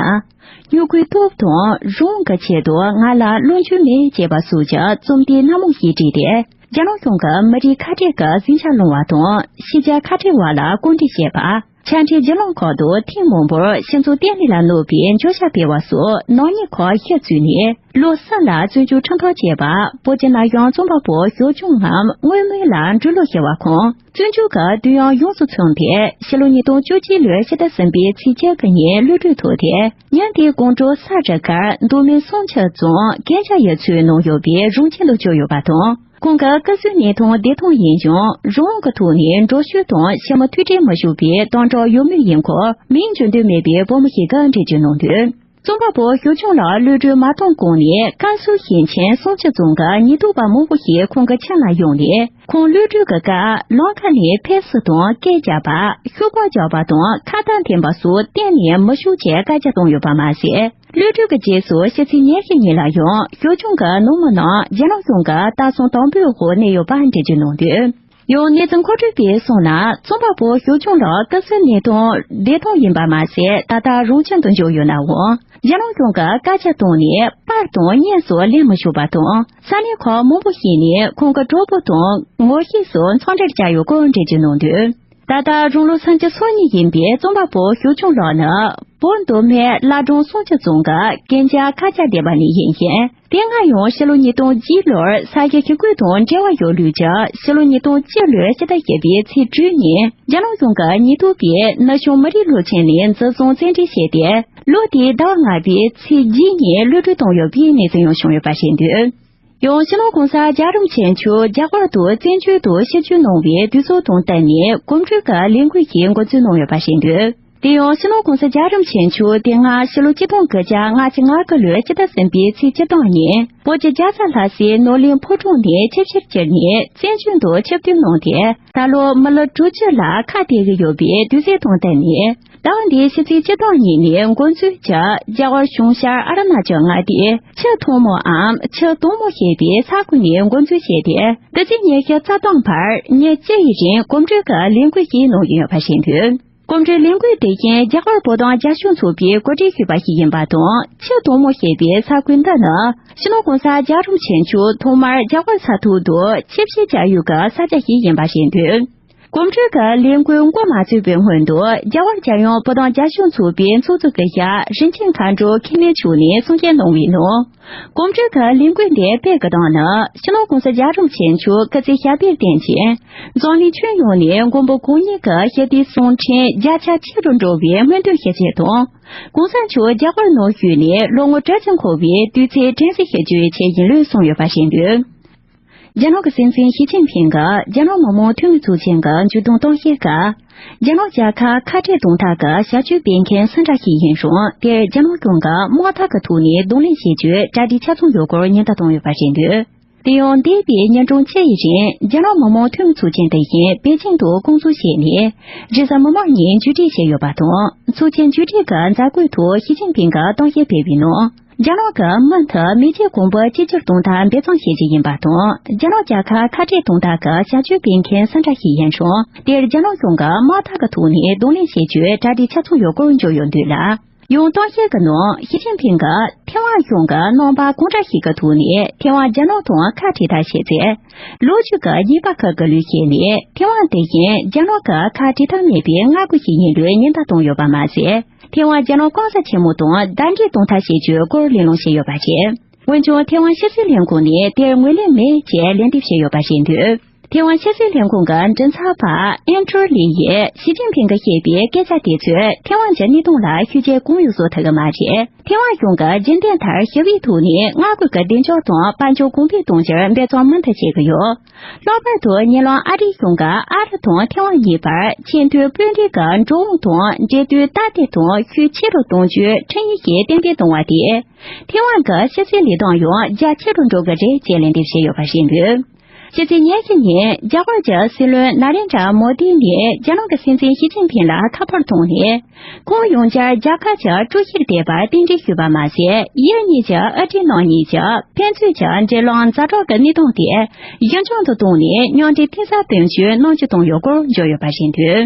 སྨྱུ་གུའི་སྟོབས་དང་རང་དབང་གི་ཆེད་དུ་ང་ལ་བློ་འགྱོད་མེད་ཅེས་པ་སོགས་ཀྱི་རྩོམ་དེབ་སྣ་མང་ཞིག་བྲིས་ཏེ། རྒྱ་ནག་གཞུང་གི་མི་རིགས་ཁ་བྲལ་གྱི་ཟིང་ཆ་སློང་བ་དང་ཕྱི་རྒྱལ་ཁ་བྲལ་བ་ལ་བཀོད་འབྲི་བྱས་པ། ཆ་འཕྲིན་བརྒྱུད་ལམ་ཁག་ཏུ་ཐེངས་མང་པོར་ཕྱི་ཚུལ་གཏན་ནས་ལ་གནོད་པའི་བརྗོད་བྱ་སྤེལ་བ་སོགས་ནག་ཉེས་ཁག་ཤུགས་བཙུགས་ནས། ལོ་གསུམ་ལ་བཙོན་འཇུག་ཁྲིམས་ཐག་བཅད་པ། བོད་ཀྱི་ནམ་ཡང་རྩོམ་པ་པོ་ཞའོ་ཅུན་ངམ་དངོས་མིང་ལ་འབྲི་ལོ་ཞེས་པ་ཁོང་བཙོན་འཇུག་གི་དུས་ཡུན་ཡོངས་སུ་ཚང་སྟེ། ཕྱི་ལོ་ཉིས་སྟོང་བཅུ་གཅིག་ལོའི་ཕྱི་ཟླ་གསུམ་པའི་ཚེས་བཅུ་དགུ་ཉིན་གློད་གྲོལ་ཐོབ་སྟེ། ཉིན་དེའི་དགོང་དྲོ་ས་རུབ་ཁར་མདོ་སྨད་གསང་སྤྱི་རྫོང་གན་ཇ་ཡུལ་ཚོའི་ནང་ཡོད་པའི་རང་ཁྱིམ་དུ་བསྐྱོད་ཡོད་པ་དང་། ཁོང་གི་སྐུ་གཟུགས་ནད་ཐོག་བདེ་ཐང་ཡིན་ཀྱང་། རང་དབང་གི་ཐོག་ནས་འགྲོ་སྐྱོད་དང་ཕྱི་མི་ཐུག་འཕྲད་མི་ཆོག་པའི་དམ་དྲག་ཡོད་མུས་ཡིན་སྐོར་མིང་བརྗོད་འདོད་མེད་པའི་བུ་མོ་ཞིག་གིས་འགྲེལ་བརྗོད་གནང་དོན། རྩོམ་པ་པོ་ཞའོ་ཅུན་ལགས་གློད་གྲོལ་མ་གཏོང་གོང་ནས་བཀའ་ཟུར་ཞིང་ཆེན་གསང་སྤྱི་རྫོང་གི་ཉེན་རྟོག་པ་མང་པོ་ཞིག་ཁོང་གི་ཁྱིམ་ལ་ཡོང་ནས། ཁོང་གློད་གྲོལ་གྱི་སྐབས་ལམ་ཁ་ནས་ཕེབས་བསུ་དང་སྐད་རྒྱག་པ། ཤོག་སྦག་རྒྱག་པ་དང་ཁ་བཏགས་འཐེན་པ་སོགས་གཏན་ནས་མི་ཆོག་ཅེས་བཀའ་རྒྱ་བཏང་ཡོད་པ་མ་ཟད། གློད་གྲོལ་གྱི་རྗེས་སུ་ཕྱི་ཚེས་ཉེར་བཞི་ཉིན་ལ་ཡང་ཞའོ་ཅུན་གྱི་ནང་མི་རྣམས་རྒྱ་ནག་གཞུང་གི་ལྟ་སྲུང་དམ་པོའི་འོག་གནས་ཡོད་པ་འགྲེལ་བརྗོད་གནང་དོན། ཡང་གནས་ཚུལ་མཁོ་སྤྲོད་པས་གསུངས་ན། རྩོམ་པ་པོ་ཞའོ་ཅུན་ལགས་སྐུ་གཟུགས་ནད་ཐོག་བདེ་ཐང་ཡིན་པ་མ་ཟད། ད་ལྟ་རང་ཁྱིམ་དུ་བཞུགས་ཡོད་ནའང་། རྒྱ་ནག་གཞུང་གི་བཀའ་རྒྱ་བཏང་ནས་པར་དང་བརྙན་སོགས་ལེན་མི་ཆོག་པ་དང་། ས་གནས་ཁག་མང་པོ་ཞིག་ནས་ཁོང་གི་གྲོགས་པོ་དང་ངོ་ཤེས་སུ་འཚམས་འདྲིར་བཅར་ཡོད་སྐོར་འགྲེལ་བརྗོད་གནང་དོན། ད་ལྟ་རང་ལོ་སུམ་ཅུ་སོ་གཉིས་ཡིན་པའི་རྩོམ་པ་པོ་ཞའོ་ཅུན་ལགས་ནི་བོད་མདོ་སྨད་བླ་བྲང་གསང་སྤྱི་རྫོང་གི་གན་ཇ་ཁ་ཆག་སྡེ་བ་ནས་ཡིན་ཞིང་། དེ་སྔ་ཡང་ཕྱི་ལོ་ཉིས་སྟོང་བརྒྱད་ལོར་ས་གཞི་ཞི་རྒོལ་དང་འབྲེལ་བ་ཡོད་ལུགས་ཀྱི་ཕྱི་ལོ་ཉིས་སྟོང་བཅུ་ལོའི་ཕྱི་ཟླ་བཞི་པའི་ཚེས་དྲུག་ཉིན་རྒྱ་ནག་གཞུང་གི་ཉེན་རྟོག་པས་ནུབ་བྱང་མི་རིགས་སློབ་ཆེན་ནས་འཛིན་བཟུང་བཙན་ཁྲིད་བྱས་ཏེ། ལོ་དེའི་ཟླ་བ་ལྔ་པའི་ཚེས་བརྒྱད་ཉིན་གློད་གྲོལ་བཏང་ཡོད་པའི་གནས་ཚུལ་ཡང་བྱུང་ཡོད་པ་རེད་འདུག་ཡང་སྤྱི་ནོར་༸གོང་ས་རྒྱལ་བ་རིན་པོ་ཆེ་མཆོག་རྒྱ་གར་དུ་བཙན་བྱོལ་དུ་ཆིབས་བསྒྱུར་གནང་བའི་དུས་ཚོད་དང་བསྟུན་ནས་གོམ་བགྲོད་ཀྱི་ལས་འགུལ་ཞིག་འགོ་འཛུགས་གནང་ཡོད་པ་རེད་འདུག་དེ་ཡང་སྤྱི་ནོར་༸གོང་ས་རྒྱལ་བ་རིན་པོ་ཆེ་མཆོག་དེ་སྔ་ཕྱི་ལོ་ཆིག་སྟོང་དགུ་བརྒྱ་ལྔ་བཅུ་ང་དགུ་ལོའི་ཕྱི་ཟླ་གསུམ་པའི་ཚེས་བཅུ་སྟོང་ཉིན་བོད་ཀྱི་རྒྱལ་ས་ལྷ་སའི་ནོར་གླིང་ཕོ་བྲང་ནས་ཆིབས་ཞབས་བསྐྱངས་ནས་བཙན་བྱོལ་དུ་ཆིབས་བསྒྱུར་གནང་སྟེ། ད་ལོ་མི་ལོ་དྲུག་ཅུ་ལ་ཁ་གཏད་ཀྱི་ཡོད་པའི་དུས་ཚོད་དང་བསྟུན་ནས། ཟླ་བ་འདིའི་ཕྱི་ཚེས་བཅུ་སྟོང་ཉིན་ནས་འགོ་འཛུགས་ཀྱི་རྒྱ་གར་གཞུང་ཤར་ཨ་རུ་ན་ཅལ་མངའ་སྡེའི་ཆུ་ཐོན་མོའམ་ཆུ་དྭངས་མོ་ཞེས་པའི་ས་ཁུལ་ནས་འགོ་འཛུགས་བྱས་ཏེ། འདི་ཚེས་ཉི་ཤུ་རྩ་གཏོང་བར་ཉིན་གཅིག་ཡི་རིང་གོམ་བགྲོད་ཀྱི་ལས་འགུལ་ཞིག་གནང་གི་ཡོད་པ་ཞིག་འདུག་གོམ་བགྲོད་ལས་འགུལ་དེ་བཞིན་རྒྱ་གར་བོད་དོན་རྒྱབ་སྐྱོར་ཚོགས་པས་གོ་སྒྲིག་ཞུས་པ་ཞིག་ཡིན་པ་དང་། ཆུ་དྭངས་མོ་ཞེས་པའི་ས་ཁུལ་འདི་ནི་སྤྱི་ནོར་༸གོང་ས་༸རྒྱལ་བ་རིན་པོ་ཆེ་མཆོག་ཐོག་མར་རྒྱ་གར་ས་ཐོག་ཏུ་ཆིབས་ཞལ་བཅར་ཡུལ་གྱི་ས་ཆ་ཞིག་ཡིན་པ་བཞིན་འདུག་གོམ་བགྲོད་ཀྱི་ལས་འགུལ་འགོ་མ་ཚུགས་པའི་སྔོན་དུ། རྒྱལ་བ་རྒྱལ་ཡུམ་བོད་དོན་རྒྱབ་སྐྱོར་ཚོགས་པའི་ཚོགས་གཙོ་སྐུ་ཞབས་རིན་ཆེན་མཁའ་འགྲོ་འཁྱུད་མེད་མཆོག་ནས་གསུང་བཤད་གནང་བའི་ནང་། གོམ་བགྲོད་ཀྱི་ལས་འགུལ་འདི་སྤེལ་དགོས་དོན་ནི། སྤྱི་ནོར་༸གོང་ས་༸རྒྱལ་བ་རིན་པོ་ཆེ་མཆོག་སྐུ་ཚེ་ཞབས་པད་བརྟན་ཅིང་། འཛམ་གླིང་ཁྱོན་ཡོངས་ནས་མགོན་པོ་གང་ཉིད་ཀྱི་ཞི་བདེའི་གསུང་འཕྲིན་རྒྱ་ཆེ་རུ་འགྲོ་བའི་སྨོན་འདུན་ཞུ་ཆེད་དང་། ༸གོང་ས་མཆོག་རྒྱ་གར་ནང་བཞུགས་ནས་ལོ་ངོ་གྲངས་ཅིག་འཁོར་བའི་དུས་ཚིགས་དྲན་གསོ་ཞུ་རྒྱུའི་ཆེད་ཡིན་ལུགས་གསུངས་ཡོད་པ་བཞིན་འདུག་རྒྱ་ནག་གི་སྲིད་འཛིན་ཞི་ཅིན་ཕིང་གིས་རྒྱ་ནག་མི་དམངས་འཐུས་མི་ཚོགས་ཆེན་གྱི་མཇུག་བསྡོམས་གཏམ་བཤད་སྐབས། རྒྱ་ནག་རྒྱལ་ཁབ་ཁ་བྲལ་གཏོང་ཐབས་ཀྱི་བྱ་སྤྱོད་སྤེལ་མཁན་སུ་འདྲ་ཞིག་ཡིན་རུང་། དེར་རྒྱ་ནག་གཞུང་གིས་དམག་འཐབ་ཀྱི་ཐོག་ནས་གདོང་ལེན་བྱེད་རྒྱུའི་གྲ་སྒྲིག་ཆ་ཚང་ཡོད་སྐོར་ཉེན་བརྡ་བཏང་ཡོད་པ་རེད་འདུག་དེ་ཡང་། འདས་པའི་ཉིན་གྲངས་བཅུ་ཡི་རིང་རྒྱ་ནག་མི་དམངས་འཐུས་མི་ཚོགས་ཆེན་དེ་བཞིན་པེ་ཅིང་དུ་བསྐོང་ཚོགས་བྱས་ནས། རེས་གཟའ་མིག་དམར་ཉིན་མཇུག་སྒྲིལ་བྱས་ཡོད་པ་དང་། ཚོགས་ཆེན་མཇུག་སྒྲིལ་གྱི་མཛད་སྒོའི་ཐོག་ཞི་ཅིན་ཕིང་གིས་གཏམ་བཤད་སྤེལ་བའི་ནང་། རྒྱ་ནག་གི་མུ་མཐུད་མེས་རྒྱལ་གོང་བུ་གཅིག་གྱུར་གཏོང་ཐབས་འབད་བརྩོན་བྱེད་རྒྱུ་ཡིན་པ་དང་། རྒྱ་ནག་རྒྱལ་ཁབ་ཁ་བྲལ་གཏོང་ཐབས་ཀྱི་བྱ་སྤྱོད་སྤེལ་མཁན་སུ་འདྲ་ཞིག་ཡིན་རུང་། དེར་རྒྱ་ནག་གཞུང་གིས་དམག་འཐབ་ཀྱི་ཐོག་ནས་གདོང་ལེན་བྱེད་རྒྱུའི་གྲ་སྒྲིག་ཆ་ཚང་ཡོད་སྐོར་བརྗོད་ཡོད་འདུག་ལ། ཡང་གཏམ་བཤད་ཀྱི་ནང་ཞི་ཅིན་ཕིང་གིས་ཐེ་ཝན་གཞུང་གིས་རྣམ་པ་གང་འདྲ་ཞིག་གི་ཐོག་ནས་ཐེ་ཝན་རྒྱ་ནག་དང་ཁ་བྲལ་ཐབས་བྱས་ཚེ། ལོ་རྒྱུས་ཀྱི་རྙེད་པ་ཁག་གི་ལུགས་བྱས་ནས། ཐེ་ཝན་དེ་བཞིན་རྒྱ་ནག་གི་ཁ་བྲལ་ཐབས་མེད་པའི་མངའ་ཁུལ་ཞིག་ཡིན་ལུགས་ཉེན་བརྡ་བཏང་ཡོད་པ་མ་ཟད། ཐེ་ཝན་རྒྱ་ནག་གོང་ས་ཆེན་མོ་དང་ཟླ་སྒྲིལ་གཏོང་ཐབས་བྱེད་རྒྱུའི་སྐོར་གླེང་སློང་བྱས་ཡོད་པ་རེད། འོན་ཀྱང་། ཐེ་ཝན་ཕྱི་སྲིད་ལས་ཁུངས་ནས་དེར་ངོས་ལེན་མེད་ཅེས་ལན་འདེབས་བྱས་ཡོད་པ་རེད་འདུག་ཐེ་ཝན་ཕྱི་སྲིད་ལས་ཁུངས་ཀྱི་མགྲིན་ཚབ་པ་ཨན་ཁྲོ་ལི་ཡིས་ཞི་ཅིན་ཕིང་གིས་བཤད་པའི་སྐད་ཆ་དེ་ཚོས་ཐེ་ཝན་གྱི་གནད་དོན་ལ་ཤུགས་རྐྱེན་གང་ཡང་བཟོ་ཐུབ་ཀྱི་མ་རེད། ཐེ་ཝན་གཞུང་གིས་རྒྱུན་ལྡན་ལྟར་ཞི་བའི་ཐོག་ནས་མངའ་ཁུལ་གྱི་བདེ་འཇགས་དང་དཔལ་འབྱོར་གོང་འཕེལ་གཏོང་རྒྱུར་འབད་བརྩོན་མུ་མཐུད་བྱེད་ཀྱི་ཡོད། ལྷག་པར་དུ་ཉེ་ལམ་ཨ་རིའི་གཞུང་གིས་ཨ་རི་དང་ཐེ་ཝན་གཉིས་བར་ཆེས་མཐོའི་དཔོན་རིགས་ཀྱི་འགྲོ་འོང་དང་འབྲེལ་མཐུད་སྟབས་བདེ་དང་ཤུགས་ཆེ་རུ་གཏོང་རྒྱུའི་ཁྲིམས་ཡིག་ཞིག་གཏན་འཁེལ་བཏང་བ་དེས། ཐེ་ཝན་གྱི་ཕྱི་སྲིད་ལས་དོན་ཡང་རྒྱ་ཆེ་རུ་འགྲོ་གི་རེད་ཅེས་ལན་འདེབས་བྱས་ཡོད་པ་རེད་འདུག་ཕྱི་ཚེས་ཉེར་བཞི་ཉིན་རྒྱ་གར་གྱི་སྲིད་བློན་ན་རེན་དྲ་མོ་དི་ནས་རྒྱ་ནག་གི་སྲིད་འཛིན་ཞི་ཅིན་ཕིང་ལ་ཁ་པར་བཏང་ནས། ཁོང་ཡང་བསྐྱར་རྒྱལ་ཁབ་ཀྱི་ཀྲུའུ་ཞིར་བསྡད་པར་རྟེན་འབྲེལ་ཞུས་པ་མ་ཟད། ཡུལ་གཉིས་ཀྱི་ཨ་རིའི་ནང་གཉིས་ཀྱི་ཕན་ཚུན་གྱི་འབྲེལ་ལམ་ཛ་དྲག་གི་གནས་སྟངས་དེ་གཞི་འགྱངས་དུ་བཏང་ནས། མཉམ་འབྲེལ་གཏིང་ཟབ་གཏོང་རྒྱུའི་གནང་སྒྱུར་བཏང་ཡོད་སྐོར་བརྗོད་ཡོད་པ་རེད་འདུག་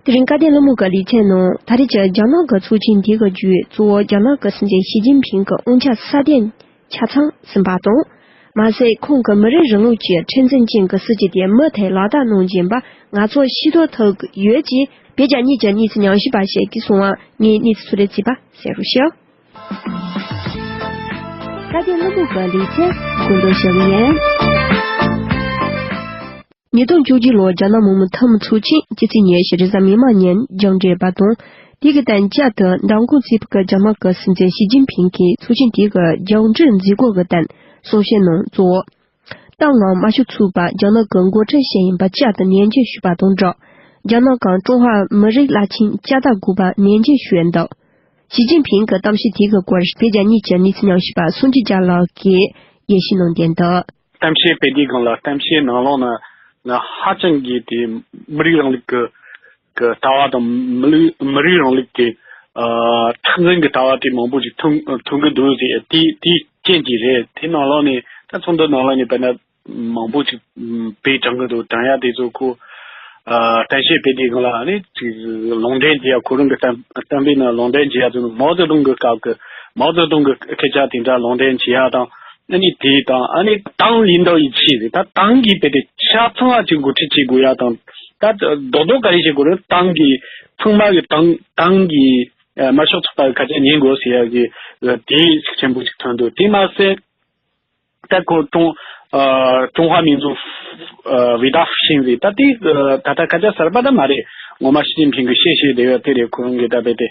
དེ་རིང་བཀའ་བསྟན་སློབ་མ་གི་ལེ་ཚན་ནང་། ད་རེས་ཀྱི་རྒྱ་ནག་གི་ཚོགས་ཆེན་འདི་གི་བརྒྱུད། གཙོ་བོ་རྒྱ་ནག་གི་སྲིད་འཛིན་ཞི་ཅིན་ཕིང་གི་དབང་ཆ་སྲ་བརྟན་ཆ་ཚང་ཟིན་པ་དང་། མ་ཟད། ཁོང་གི་མི་རིགས་རིང་ལུགས་ཀྱི་མཁྲེགས་འཛིན་ཅན་གྱི་སྲིད་ཇུས་དེ་མུ་མཐུད་ལག་བསྟར་གནང་བཞིན་པ་ང་ཚོ་ཤེས་རྟོགས་ཐུབ་ཡོད་ཅེས་བོད་རྒྱ་གཉིས་ཀྱི་གནས་ཚུལ་ཉམས་ཞིབ་པ་ཞིག་གིས་གསུངས་པ། ངས་གནས་ཚུལ་ཚུར་རེ་བརྩིས་པ་གསན་རོགས་ཞུ། བཀའ་བསྟན་སློབ་ཕྲུག་གི་ལེ་ཚན་གོ་འདོན་ཞུ་གི་ཡིན། ཉིས་སྟོང་བཅུ་གཅིག་ལོར་རྒྱ་ནག་མི་དམངས་འཐུས་མི་ཚོགས་ཆེན་སྤྱི་ཚེས་ཉེར་བཞི་རེས་གཟའ་མིག་དམར་ཉིན་མཇུག་སྒྲིལ་བ་དང་། དེ་གི་སྟེང་བསྐྱར་དུ་མདང་དགོང་རྩིས་པ་གི་རྒྱ་ནག་གི་སྲིད་འཛིན་ཞི་ཅིན་ཕིང་གིས་ཚོགས་ཆེན་དེ་གི་མཇུག་སྒྲིལ་མཛད་སྒོ་གི་སྟེང་གསུང་བཤད་གནང་། གཙོ་བོ་ཏང་ནང་མ་ཞུགས་ཚུགས་པར་རྒྱ་ནག་གི་འགོ་ཁྲིད་ཞིག་ཡིན་པ་བསྐྱར་དུ་ནན་བརྗོད་ཞུས་པ་དང་སྦྲགས། རྒྱ་ནག་གམ་ཀྲུང་ཧྭ་མི་རིགས་རླབས་ཆེན་བསྐྱར་དར་དགོས་པ་ནན་བརྗོད་ཞུས་འདུག་ཞི་ཅིན་ཕིང་གི་གཏམ་བཤད་དེ་གི་སྐོར་བོད་རྒྱ་གཉིས་ཀྱི་གནས་ཚུལ་ཉམས་ཞིབ་པ་སངས་རྒྱས་རྒྱལ་ལགས་ཀྱིས་ཡིད་ཆེས་གནང་བསྡད་འདུག་གཏམ་བཤད་སྤེལ་དུས་སྒང་ལ། གཏམ་བཤད་ནང་ལོགས་ན་ང་ཧ་ཅང་གི་དེ་མི་རིགས་རིང་ལུགས་ཀྱི་ཀྱི་ལྟ་བ་དང་། མི་ལུགས་མི་རིགས་རིང་ལུགས་ཀྱི་ཨ་མཁྲེགས་འཛིན་གྱི་ལྟ་བ་དེ་མང་པོ་ཞིག་མཐོང་མཐོང་གི་འདུག་ཟེར། དེ་དེའི་རྐྱེན་གྱིས་རེད། དེ་ནང་ལོགས་ནས་ད་ཚོགས་འདུ་ནང་ལོགས་ནས་དཔེར་ན་མང་པོ་ཞིག་དཔེ་དྲངས་གི་འདུག་དྲངས་ཡ་དེ་ཚོ་ཁོ་ཨ་གཏམ་བཤད་སྤེལ་དུས་སྒང་ལ་ཨ་ནི་ཅིག་ལུང་འདྲེན་བྱེད་ཡ། ཁོ་རང་གི་གཏམ་གཏམ་དཔེ་ནང་ལུང་འདྲེན་བྱེད་ཡ་དེ་ནི་མའོ་ཙེ་ཏུང་གི་སྐབས་ཀྱི་མའོ་ཙེ་ཏུང་གི་སྐད་ཆ་དེ་འདྲ་ལུང་འདྲེན་བྱེད་ཡ་དང་། ཨ་ནི་དེ་དང་། ཨ་ནི་ཏང་领导一致་ཟེར། ད་ཏང་གིས་དཔེ་དེ་ཆ་ཚང་བ་ཅིག་འགོ་ཁྲིད་བྱེད་དགོས་ཡ་དང་། ད་རྡོག་རྡོག་ག་རེ་བྱེད་དགོས་རེད། ཏང་གི་ཚང་མ་གི་ཏང་ཏང་གི་ཨ་དམར་ཤོག་ཚོགས་པ་གི་སྐད་ཆ་ཉན་དགོས་ཟེར་ཡ་གི་ཨ་དེ་ཤུགས་ཆེན་པོ་ཅིག་ཐོན་འདུག་དེ་མ་ཟད། ད་ཁོ་ཀྲུང་ཨ་ཀྲུང་ཧྭ་མིང་ཙུའུ་ཨ་ཝེ་ཏཱ་ཧྥུ་ཤིང་ཟེར། ད་དེ་ཨ་ད་ལྟ་སྐད་ཆ་གསར་པ་ད་མ་རེད། ངོ་མ་ཞི་ཅིན་ཕིང་གི་བཤད་བཤད་བསྡད་ཡོད་དེ་རེད། ཁོ་རང་གི་ད་དཔེ་དེ་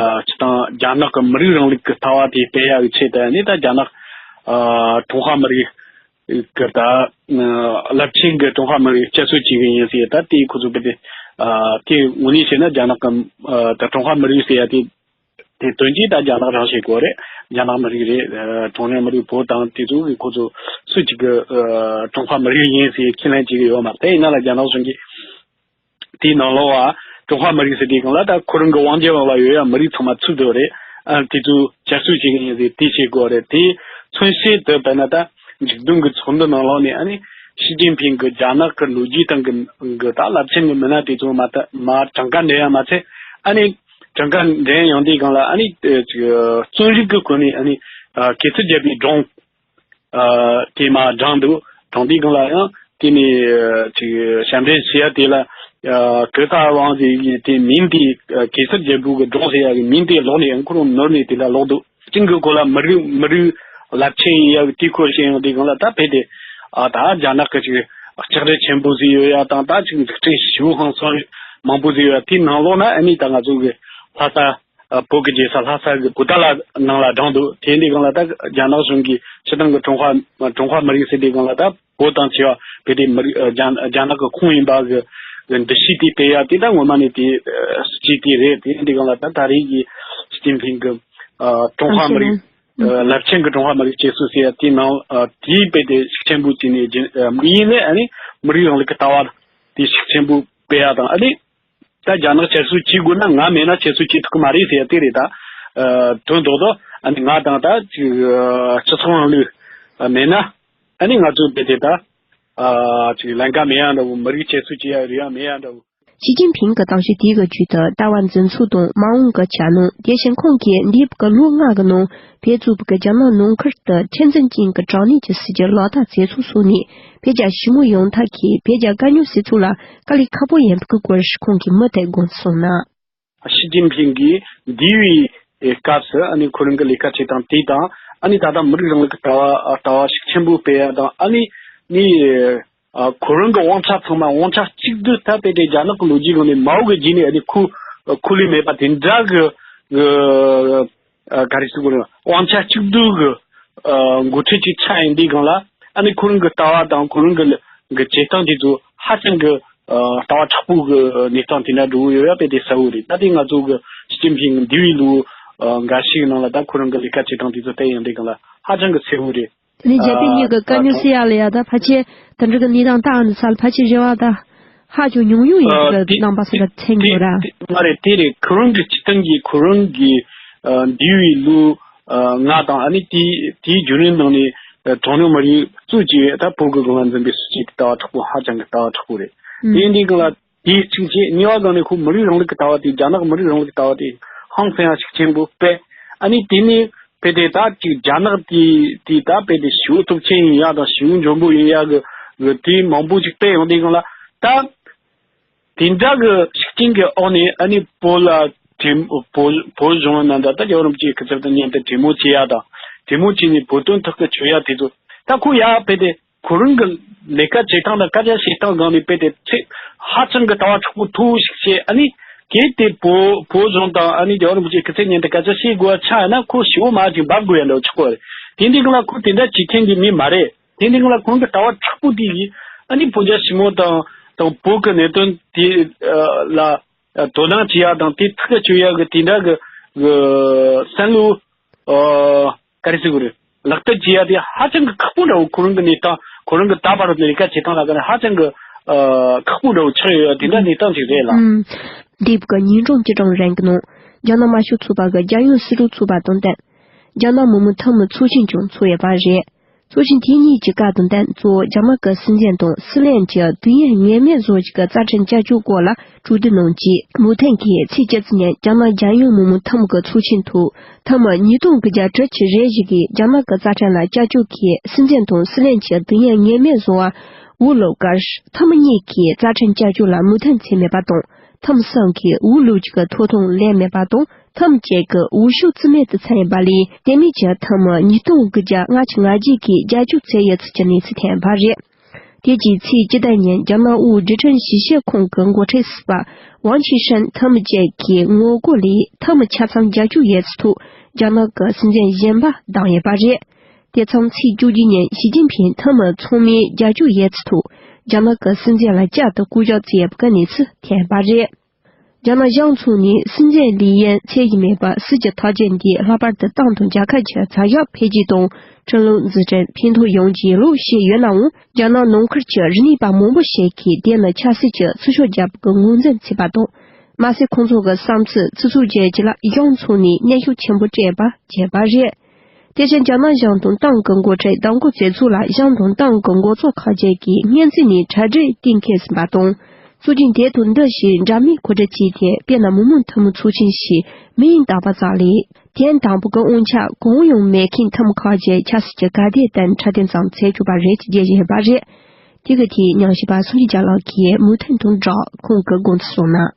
ཨ་སྤྱིར་བཏང་རྒྱ་ནག་གི་མི་རིགས་རིང་ལུགས་ཀྱི་ལྟ་བ་དེ་སྤེལ་ཡག་གི་ཆེད་དུ་ནི། ད་རྒྱ་ནག་ཨ་ཀྲུང་ཧྭ་མི་རིགས་ཀྱི་ད་ཨ་རླབས་ཆེན་གྱི་ཀྲུང་ཧྭ་མི་རིགས་བསྐྱར་གསོ་བྱེད་གི་ཡིན་ཟེར། ད་དེ་ཁོ་ཚོ་དཔེ་དེ་ཨ་དེ་དངོས་གནས་བྱས་ན་རྒྱ་ནག་གི་ཨ་ད་ཀྲུང་ཧྭ་མི་རིགས་ཟེར་ཡ་དེ། དེ་དོན་གྱིས་ད་རྒྱ་ནག་རང་བྱེད་དགོས་རེད། རྒྱ་ནག་མི་རིགས་རེད། ཨ་གྲངས་ཉུང་མི་རིགས་བོད་དང་དེ་ཚོ་གི་ཁོ་ཚོ་སུ་གཅིག་གི་ཨ་ཀྲུང་ཧྭ་མི་རིགས་ཡིན་ཟེར་ཁས་ལེན་བྱེད་ཀྱི་ཡོད་མ་རེད། དེ་ཡིན་ན་ལ་རྒྱ་ནག་གཞུང་གིས་དེའི་ནང་ལོགས་ལ་ཀྲུང་ཧྭ་མི་རིགས་ཟེར་དུས་སྒང་ལ་ད་ཁོ་རང་གི་དབང་སྒྱུར་འོག་ལ་ཡོད་ཡ་མི་རིགས་ཚང་མ་ཚུད་འདུག་རེད། ཨ་དེ་ཚོ་བསྐྱར་གསོ་བྱེད་ཀྱི་ཡིན་ཟེར་དེ་བྱེད་དགོས་རེད། དེ་མཚོན་བྱེད་དུ་དཔེར་ན་ད་མཇུག་བསྡོམས་ཀྱི་ཚོགས་འདུ་ནང་ལོགས་ནས་ཨ་ནི་ ཞི་ཅིན་ཕིང་གི་རྒྱ་ནག་གི་ལོ་རྒྱུས་སྟེང་གི་གི་ད་རླབས་ཆེན་གི་མི་སྣ་དེ་ཚོ་མ་ད་མ་གྲངས་ཀ་འདྲེན་ཡ་མ་ཚད། ཨ་ནི་གྲངས་ཀ་འདྲེན་ཡོང་དུས་སྒང་ལ་ཨ་ནི་ཅིག་རྩོམ་རིག་གི་སྒོ་ནས་ཨ་ནི་གེ་སར་རྒྱལ་པོའི་སྒྲུང་དེ་མ་བགྲངས་འདུག། བགྲངས་དུས་སྒང་ལ་ཡང་དེ་ནས་ཅིག་ཞབས་འདྲེན་བྱེད་ཡ་དེ་ལ་གེ་སར་དབང་ཟེར་གི་དེ་མིང་དེ་གེ་སར་རྒྱལ་པོ་གི་སྒྲུང་ཟེར་ཡ་གི་མིང་དེ་ལོག་ནས་ཡང་ཁོ་རང་ནོར་ནས་དེ་ལ་ལོག་འདུག། ཅིང་གི་གོ་ལ་མི་རིགས་མི་རིགས་རླབས་ཆེན་ཡིན་ཡག་དེའི་སྐོར་བཤད་ཡོང་དུས་སྒང་ལ་ད་ཕེ་དེ་ཨ་ད་རྒྱ་ནག་གི་ཅིག་ལྕགས་རི་ཆེན་པོ་ཟིག་ཡོད་ཡ་དང་ད་ཅིག་འཛུགས་སྐྲུན་ཞེ་པོ་ཧང་སང་མང་པོ་ཟིག་ཡོད་ཡ། དེའི་ནང་ལོགས་ན་ཨ་ནི་ད་ང་ཚོ་གི་ལྷ་ས་བོད་ཀྱི་རྒྱལ་ས་ལྷ་ས་གི་བོད་ད་ལ་ནང་ལ་བགྲངས་འདུག། དེ་འདི་སྒང་ལ་ད་རྒྱ་ནག་གཞུང་གི་སྤྱི་བཏང་གི་ཀྲུང་ཧྭ་ཀྲུང་ཧྭ་མི་རིགས་ཟེར་དུས་སྒང་ལ་ད་བོད་དང་བཅས་པ་ཕེ་དེ་མི་རིགས་རྒྱ་རྒྱ་ནག་གི་ཁོངས་ཡིན་པ་གི་འདུ་ཤེས་དེ་སྤེལ་ཡ་དེ་ད་ངོ་མ་ནས་དེ་སྲིད་ཇུས་དེ་རེད། དེ་འདི་སྒང་ལ་ད་ད་རེས་ཀྱི་ཞི་ཅིན་ཕིང་གི་ཀྲུང་ཧྭ་མི་རིགས་རླབས་ཆེན་གྱི་ཀྲུང་ཧྭ་མི་རིགས་བཅད་གསོ་ཟེར་ཡ་དེའི་ནང་དེའི་དཔེ་དེ་ཤུགས་ཆེན་པོ་བྱས་ནས་རྒྱུན་དམིགས་ཡུལ་ནི་ཨ་ནི་མི་རིགས་རིང་ལུགས་ཀྱི་ལྟ་བ་དེ་ཤུགས་ཆེན་པོ་སྤེལ་ཡ་དང་ཨ་ནི་ད་རྒྱ་ནག་བསྐྱར་གསོ་བྱེད་དགོས་ན་ང་མེད་ན་བསྐྱར་གསོ་བྱེད་ཐུབ་ཀྱི་མ་རེད་ཟེར་ཡ་དེ་རེད། ད་དོན་རྡོག་རྡོག་ཨ་ནི་ང་དང་ད་ཅིག་སྤྱི་ཚོགས་རིང་ལུགས་མེད་ན་ཨ་ནི་ང་ཚོའི་དཔེ་དེ་ད་ཅིག་ལམ་ཀ་མེད་ཡ་འདྲ་བོ། མི་རིགས་བསྐྱར་གསོ་བྱེད་ཡ་རེ་བ་མེད་ཡ་འདྲ་བོ། ཞི་ཅིན་ཕིང་གི་གཏམ་བཤད་དེ་གི་བརྒྱུད་དུ་ལྟ་བ་འཛིན་ཚུལ་དང་མ་འོངས་ཀྱི་འཆར་སྣང་། དེ་བཞིན་ཁོང་གིས་འདས་པའི་ལོ་ལྔ་གི་ནང་བོད་གཙོས་པའི་རྒྱ་ནག་ནང་ཁུལ་དུ་ཁྲིམས་འཛིན་ཅན་གྱི་དྲག་གནོན་གྱི་སྲིད་ཇུས་ལག་བསྟར་མཛད་ཚུལ་སོགས་ནས་བོད་རྒྱ་ཞི་མོལ་ཡོང་ཐབས་ཀྱིས་བོད་རྒྱ་དཀའ་རྙོག་སེལ་ཚུལ་ལ་དཀའ་ལས་ཁག་པོ་ཡིན་པའི་སྐོར་ཁོང་གིས་མུ་མཐུད་དགོངས་ཚུལ་གསུངས་གནང་། ཞི་ཅིན་ཕིང་གིས་འདས་པའི་སྐབས་སུ་ཨ་ནི་ཁོ་རང་གི་ལས་ཀ་བྱེད་སྟངས་དེ་དང་ཨ་ནི་ད་ལྟ་མི་རིགས་རིང་ལུགས་ཀྱི་ལྟ་བ་ལྟ་བ་ཤུགས་ཆེན་པོ་སྤེལ་ཡ་དང་ཨ་ནི་ནི། ཨ་ཁོ་རང་གི་དབང་ཆ་ཚང་མ་དབང་ཆ་གཅིག་སྡུད་ད་དཔེ་དེ་རྒྱ་ནག་གི་ལོ་རྒྱུས་སྒང་ནས་མའོ་གི་རྗེས་ནས་ཨ་ནི་ཁོ་ཁོ་ལས་མེད་པ་དེ་འདྲ་གི་གི་ཨ་ག་རེ་ཟེར་དགོས་རེད། དབང་ཆ་གཅིག་སྡུད་གི་ཨ་འགོ་ཁྲིད་ཅིག་ཆགས་ཡིན་དུས་སྒང་ལ་ཨ་ནི་ཁོ་རང་གི་ལྟ་བ་དང་ཁོ་རང་གི་གི་བྱེད་སྟངས་དེ་ཚོ་ཧ་ཅང་གི་ཨ་ལྟ་བ་དྲག་པོ་གི་གནས་སྟངས་དེ་འདྲ་འགྲོ་གི་ཡོད་ཡ་དཔེ་དེ་གསལ་བོ་རེད། ད་དེ་ང་ཚོ་གི་ཞི་ཅིན་ཕིང་འདས་པའི་ལོ་ཨ་འགའ་ཤས་ནང་ལ་ད་ཁོ་རང་གི་ལས་ཀ་བྱེད་སྟངས་དེ་ཚོ་བལྟས་ཡོང་དུས་སྒང་ལ་ཧ་ཅང་གི་གསལ་བོ་རེད། དེ་ནས་རྒྱ་བོད་གཉིས་ཀྱི་དཀའ་རྙོག་སེལ་ཡག་ལ་ཡ་ད་ཕལ་ཆེར་དེ་འདྲ་གི་གནས་སྟངས་ད་ཨ་ནི་ས་ལ་ཕལ་ཆེར་རེ་བ་ད་ཧ་ཅང་ཉུང་ཉུང་ཡིན་གི་རྣམ་པ་སོགས་ལ་མཚོན་དགོས་ར། དེ་མ་རེད། དེ་རེད། ཁོ་རང་གི་སྤྱི་བཏང་གི་ཁོ་རང་གི་འདས་པའི་ལོ་ལྔ་དང་ཨ་ནི་དེའི་དེའི་བརྒྱུད་རིམ་ནང་ནས་གྲངས་ཉུང་མི་རིགས་གཙོ་བྱས་པའི་ད་བོད་ཀྱི་འགོ་ལ་འཛིན་པའི་སྲིད་ཇུས་ཀྱི་ལྟ་བ་དྲག་པོ་ཧ་ཅང་གི་ལྟ་བ་དྲག་པོ་རེད། དེ་ཡིན་དུས་སྒང་ལ། དེའི་གཅིག་བྱས། གཉིས་པ་སྒང་ནས་ཁོ་མི་རིགས་རིང་ལུགས་ཀྱི་ལྟ་བ་དེ། རྒྱ་ནག་མི་རིགས་རིང་ལུགས་ཀྱི་ལྟ་བ་དེ་ཧང་སང་ཡ་ཤུགས་ཆེན་པོ་སྤེལ། ཨ་ནི་དེ་ནས་ཕེ་དེ་ད་ཅིག་རྒྱ་ནག་དེ་དེ་ད་ཕེ་དེ་ཞེ་པོ་སྟོབས་ཆེན་ཡིན་ཡ་དང་ཞེ་པོ་འཇོན་པོ་ཡིན་ཡ་གི་གི་དེ་མང་པོ་ཅིག་སྤེལ་ཡོང་དུས་སྒང་ལ། ད་དེ་འདྲ་གི་ཤུགས་རྐྱེན་གྱི་འོག་ནས་ཨ་ནི་བོད་ལ་གྲོས་བོད་བོད་གཞུང་ནང་ད་ད་རྒྱལ་བ་རིན་པོ་ཆེའི་སྐུ་ཚབ་དང་མཉམ་དུ་གྲོས་མོལ་བྱེད་ཡ་དང་། གྲོས་མོལ་བྱས་ནས་བོད་དོན་ཐག་གི་ཆོད་ཡ་དེ་ཚོ་ད་ཁོ་ཡ་ཕེ་དེ། ཁོ་རང་གི་ལས་ཀ་བྱེད་སྟངས་དང་སྐད་ཆ་བཤད་སྟངས་སྒང་ནས་དཔེ་དེ་ཚེ་ཧ་ཅང་གི་ལྟ་བ་དྲག་པོ་མཐོ་བོ་ཞིག་བྱས། ཨ་ནི་གལ་ཏེ་བོད་བོད་གཞུང་དང་ཨ་ནི་རྒྱལ་བ་རིན་པོ་ཆེའི་སྐུ་ཚབ་མཉམ་དུ་སྐད་ཆ་བཤད་དགོས་པ་ཆགས་ན་ཁོ་ཞེ་པོ་མ་ཅིག་འབབ་དགོས་ཡ་འདྲ་བོ་ཆགས་པ་རེད། དེ་འདི་གང་ལ་ཁོ་དེ་འདྲ་བྱེད་མཁན་གྱི་མི་མ་རེད། དེ་འདི་གང་ལ་ཁོང་གི་ལྟ་བ་དྲག་པོ་དེ་གིས་ཨ་ནི་བོད་རྒྱ་ཞི་མོལ་དང་དང་བོད་ཀྱི་གནད་དོན་དེ་ལ་དོ་སྣང་བྱེད་ཡ་དང་དེ་ཐག་གཅོད་ཡ་གི་དེ་འདྲ་གི་བསམ་བློ། ཨོ། ག་རེ་ཟེར་དགོས་རེད། ལག་བསྟར་བྱེད་ཡ་དེ་ཧ་ཅང་གི་ཁག་པོ་འདྲ་བོ། ཁོ་རང་གི་གནས་སྟངས་ཁོ་རང་གི་ད་བར་དུ་ལས་ཀ་བྱེད་སྟངས་ལ་ཀ་ནས་ཧ་ཅང་གི་ཨ་ཁག་པོ་འདྲ་བོ་ཆགས་ཡོད་ཡ་དེ་འདྲ་གནས་སྟངས་ཅིག་རེད་ལ། ཨུམ། འདས་པའི་ཉིས་སྟོང་བཅུ་གྲངས་རིང་གི་ནང་རྒྱ་ནག་དམར་ཤོག་ཚོགས་པ་གི་རྒྱལ་ཡོངས་སྲིད་གྲོས་ཚོགས་པ་དང་བསྟུན། རྒྱ་ནག་མི་མང་ཐུན་མོང་ཚོགས་ཆེན་ཀྱང་ཚོགས་ཡོད་པ་རེད། ཚོགས་ཆེན་དེ་གཉིས་ཀྱི་བཀའ་དང་བསྟུན་གཙོ་བོ་རྒྱ་ནག་གི་སྲིད་འཛིན་དང་སྲིད་བློན་གྱི་དུས་ཡུན་ངེས་མེད་བཟོ་རྒྱུ་གི་རྩ་ཁྲིམས་བསྐྱར་བཅོས་སྐོར་ལ་གྲོས་བསྡུར་གནང་རྗེས། མུ་མཐུད་ཀྱིས་ཚེས་བཅུ་ཚེས་ཉིན་རྒྱ་ནག་རྒྱལ་ཡོངས་མི་མང་ཐུན་མོང་གི་ཚོགས་ཆེན་ཐོག་ཐེངས་མ་ཉིས་སྟོང་དགུ་བརྒྱ་དྲུག་ཅུ་རེ་བཞི་གི་རྒྱ་ནག་གི་རྩ་ཁྲིམས་ལ་བསྐྱར་བཅོས་ཀྱིས་སྲིད་འཛིན་དང་སྲིད་བློན་གྱི་དུས་ཡུན་ངེས་མེད་བཟོ་བ་འོག་ལུགས་བཀར། ཐེངས་མ་གཉིས་ཀྱི་རྩ་ཁྲིམས་བསྐྱར་བཅོས་ལ་མོས་མཐུན་བྱས་མེད་པ་དང་། ཐེངས་མ་གསུམ་གྱི་འོག་ལུགས་ཀྱི་ཐོབ་ཐང་ལེན་མེད་པ་དང་། ཐེངས་མ་བརྒྱད་ཀྱི་འོས་ཤོག་རྩིས་མེད་དུ་ཚར་ཡོད་པ་ལས། དེ་མིན་གྱི་ཐེངས་མ་ཉིས་སྟོང་དགུ་བརྒྱ་ལྔ་བཅུ་ང་བརྒྱད་ཀྱི་རྒྱབ་སྐྱོར་བྱས་ཡོད་ཚུལ་གྱི་གནས་ཚུལ་ཐོན་པ་རེད། དེ་རྗེས་ཚེས་བཅུ་དྲུག་ཉིན་རྒྱ་ནག་དབུས་རྡུལ་ཕྲན་ཞིབ་བཤེར་ཁང་གི་འགོ་ཁྲིད་ཟུར་པ་ཝང་ཆི་ཧྲན་ཐེངས་མ་བརྒྱད་ཀྱི་ངོ་རྒོལ་ལས་ཐེངས་མ་ཆ་ཚང་རྒྱབ་སྐྱོར་ཡོད་ཚུལ་ཐོག་རྒྱ་ནག་གི་སྲིད་འཛིན་གཞོན་པ་བདམས་ཡོད་པ་རེད། དེ་མཚམས་ཚེས་བཅུ་གཅིག་ཉིན་ཞི་ཅིན་ཕིང་ཐེངས་མ་ཚང་མས་རྒྱབ་སྐྱོར་ཡོད་ཚུལ་ཐོག་རྒྱ་ནག་གི་སྲིད་འཛིན་ལ་བསྐྱར་དུ་སྐུ་ཞབས་བརྩི་ཡོད་པའི་གནས་ཚུལ་ཐོན་པ་རེད། རྒྱ་ནག་གཞུང་ཕྱོགས་ནས་སྲིད་འཛིན་ལས་ཡུན་ཚད་ཀྱི་མེད་པར་སྲིད་ཀྱི་ཐག་གཅོད་འདི་ལྷག་པར་དུ་ཏང་དང་རྒྱལ་ཁབ་ཀྱི་བྱ་གཞག་འཕེལ་རྒྱས་དང་ཁྲིམས་ལུགས་འཛུགས་སྐྲུན་ཕན་ཐོགས་ཡོང་རྒྱུ་ཡིན་ལུགས་བཤད་ཡོད་ནའང་། རྒྱ་ནག་ནང་ཁུལ་གྱི་རིག་གནས་པ་མང་པོ་ཞིག་གིས་དེ་ནི་ཆབ་སྲིད་ཀྱི་འཐུས་ཤོར་རྒྱབ་པའི་ངོས་འཛིན་བྱས་པ་དང་། མ་ཟད་ཁོང་ཚོ་གི་བསམ་ཚུལ་ཚིག་ཚོད་བརྒྱད་ཅུ་ལ་གཞུང་ཕྱོགས་ནས་གནོན་ཤུགས་ཆེན་པོ་སྤྲད་པ་བྱས་པ་རེད། དེ་བཞིན་རྒྱ་ནག་གཞུང་དང་ཏང་གི་འགོ་ཁྲིད་གདམ་བསྐོ་མཛད་ཚུལ་ལ་གཞུང་དང་ཏང་གི་འགོ་གཙོ་ཁག་ཅིག་གིས་སྙན་ཚིག་ནས་གྲ་སྒྲིག་གཏན་འཁེལ་ཟིན་པ་དང་། སྲོལ་རྒྱུན་དེ་དང་འདི་ཞེས་འདྲ་མིན་གོ་སྒྲིག་བྱས་ཏེ། དཔེར་ན་མི་དམངས་འཐུས་མི་ཚོགས་ཆེན་ཞེས་མིང་བཏགས་པ་ཙམ་ལས། དོན་དམ་པའི་དབང་ཆ་གང་ཡང་མེད་མཁན་འཐུས་མི་ཁག་ཅིག་ཆབ་སྲིད་ཀྱི་ག་དེ་དང་འཕྲོད་བསྟེན་ཙམ་འཚོལ་ཆོག་པ་རེད་ཅེས་བརྗོད་བཞིན་ཡོད་པ་རེད། དེ་གི་ཐད་ཉམས་ཞིབ་པ་སངས་རྒྱས་རྒྱ་ལགས་ཀྱིས་མུ་མཐུད་དུ་བསྒྲགས། ཁོང་གི་དགོངས་ཚུལ་གསུངས་ན།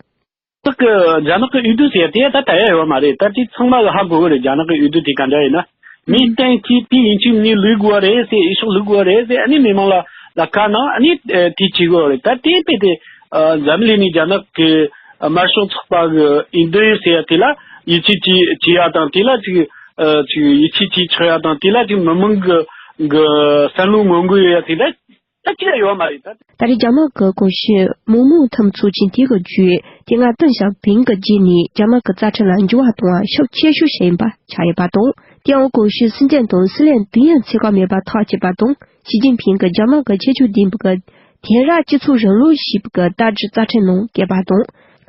དག་གི་རྒྱ་ནག་གི་འོས་བསྡུ་ཟེར་དེ་ད་ད་ཡ་ཡོད་མ་རེད། ད་དེ་ཚང་མ་གི་ཧ་གོ་གི་རེད། རྒྱ་ནག་གི་འོས་བསྡུ་དེ་ག་འདྲ་ཡིན་ན། མི་གཏན་གྱིས་དེ་ཡིན་གཅིག་མིན་ལུས་དགོས་པ་རེད་ཟེར། འོས་ཤོག་ལུས་དགོས་པ་རེད་ཟེར། ཨ་ནི་མི་མང་ལ་ལ་ཁ་ནང་ཨ་ནི་དེ་བྱེད་དགོས་པ་རེད། ད་དེ་དཔེ་དེ་འཛམ་གླིང་ནས་རྒྱ་ནག་གི་དམར་ཤོག་ཚོགས་པ་གི་འོས་བསྡུ་ཟེར་ཡ་དེ་ལ་ཡིད་ཆེས་བྱེད་བྱེད་ཡ་དང་། དེ་ལ་ཅིག་ཅིག་ཡིད་ཆེས་བྱེད་ཆོག་ཡ་དང་། དེ་ལ་ཅིག་མི་མང་གི་གི་བསམ་བློ་ངོ་རྒོལ་ཡོད་ཡ་དེ་ད། ད་ཅི་ཡང་ཡོད་མ་རེད་ད། ད་རེས་རྒྱ་ནག་གི་གོང་ཞུས་མི་དམངས་འཐུས་མི་ཚོགས་ཆེན་དེ་གི་བརྒྱུད། དེ་སྔ་ཏེང་ཞའོ་ཕིང་གི་རྗེས་ནས་རྒྱ་ནག་གི་རྩ་ཁྲིམས་ལ་འགྱུར་བ་གཏོང་བར་ཤུགས་ཆེ་ཤོས་ཤིག་ཡིན་པ་ཆགས་ཡོད་པ་དང་། དེའང་གོང་ཞུས་སྲིད་འཛིན་དང་སྲིད་བློན་དུས་ཡུན་ཚད་བཀག་མེད་པར་ཐག་བཅད་པ་དང་། ཞི་ཅིན་ཕིང་གིས་རྒྱ་ནག་གི་ཁྱད་ཆོས་ལྡན་པའི་གི་དེང་རབས་སྤྱི་ཚོགས་རིང་ལུགས་ཞེས་པའི་གི་ལྟ་གྲུབ་རྩ་ཁྲིམས་ནང་བཀོད་པ་དང་།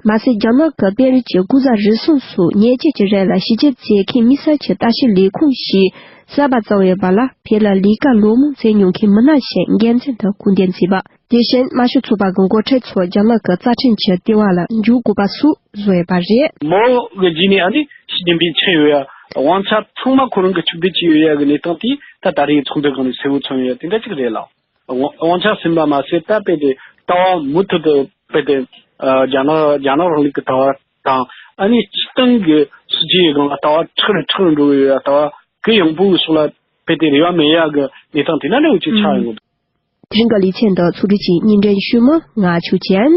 མ་ཟད། རྒྱ་ནག་གི་དཔོན་རིགས་ཀྱི་སྐུ་ཚབ་རུལ་སུངས་སོགས་ཉེས་ཆད་ཀྱི་རིགས་ལ་ཞིབ་དཔྱད་མཛད་མཁན་དམིགས་བསལ་གྱི་ལྟ་ཞིབ་ལས་ཁུངས་ཤིག་གསར་པ་བཙུགས་ཡོད་པ་ལ། ཕེབས་ལ་ལས་ཀ་ལོ་མང་བྱས་མྱོང་མཁན་མི་སྣ་ཞིག་འགན་འཛིན་དུ་བསྐོ་འདེམས་བྱས་པ། དེ་བཞིན་དམར་ཤོག་ཚོགས་པ་གི་འགོ་ཁྲིད་ཚོ་རྒྱ་ནག་གི་རྩ་ཁྲིམས་ཀྱི་ལྟེ་བ་ལ་འཇུག་དགོས་པ་སོགས་བཟོས་ཡོད་པ་རེད། མའོ་གི་རྗེས་ནས་ཨ་ནི་ཞི་ཅིན་ཕིང་ཕྱིན་ཡོད་ཡ། དབང་ཆ་ཚང་མ་ཁོ་རང་གི་ཕྱོགས་བསྡུས་བྱས་ཡོད་ཡ་གི་གནས་སྟངས་དེ་ད་ད་རེས་ཚོགས་འདུ་སྒང་ནས་གསལ་བོ་མཚོན་ཡོད་ཡ་དེ་འདྲ་ཅིག་རེད་ལ། དབང་དབང་ཆ་ཟིན་པ་མ་ཟད། ད་དཔེ་དེ་ལྟ་བ་མུ་མཐུད་དུ་དཔེ་དེ་ཨ་རྒྱ་ནག་རྒྱ་ནག་རིང་ལུགས་ཀྱི་ལྟ་བ་དང་། ཨ་ནི་སྤྱིར་བཏང་གི་སྲིད་ཇུས་ཀྱི་སྒང་ལ་ལྟ་བ་མཁྲེགས་རུ་མཁྲེགས་རུ་འགྲོ་གི་ཡོད་ཡ། ལྟ་བ་གུ་ཡངས་པོའི་ཕྱོགས་ལ་དཔེ་དེ་རེ་བ་མེད་ཡ་གི་གནས་སྟངས་དེ་འདྲ་འདྲ་བོ་ཅིག་ཆགས་ཡོང་གི་འདུག་དེ་རིང་གི་ལེ་ཚན་དུ་ཚོགས་སྒྲིག་གི་སྙན་སྒྲོན་ཞུ་མི་ང་ཆོས་ཅན།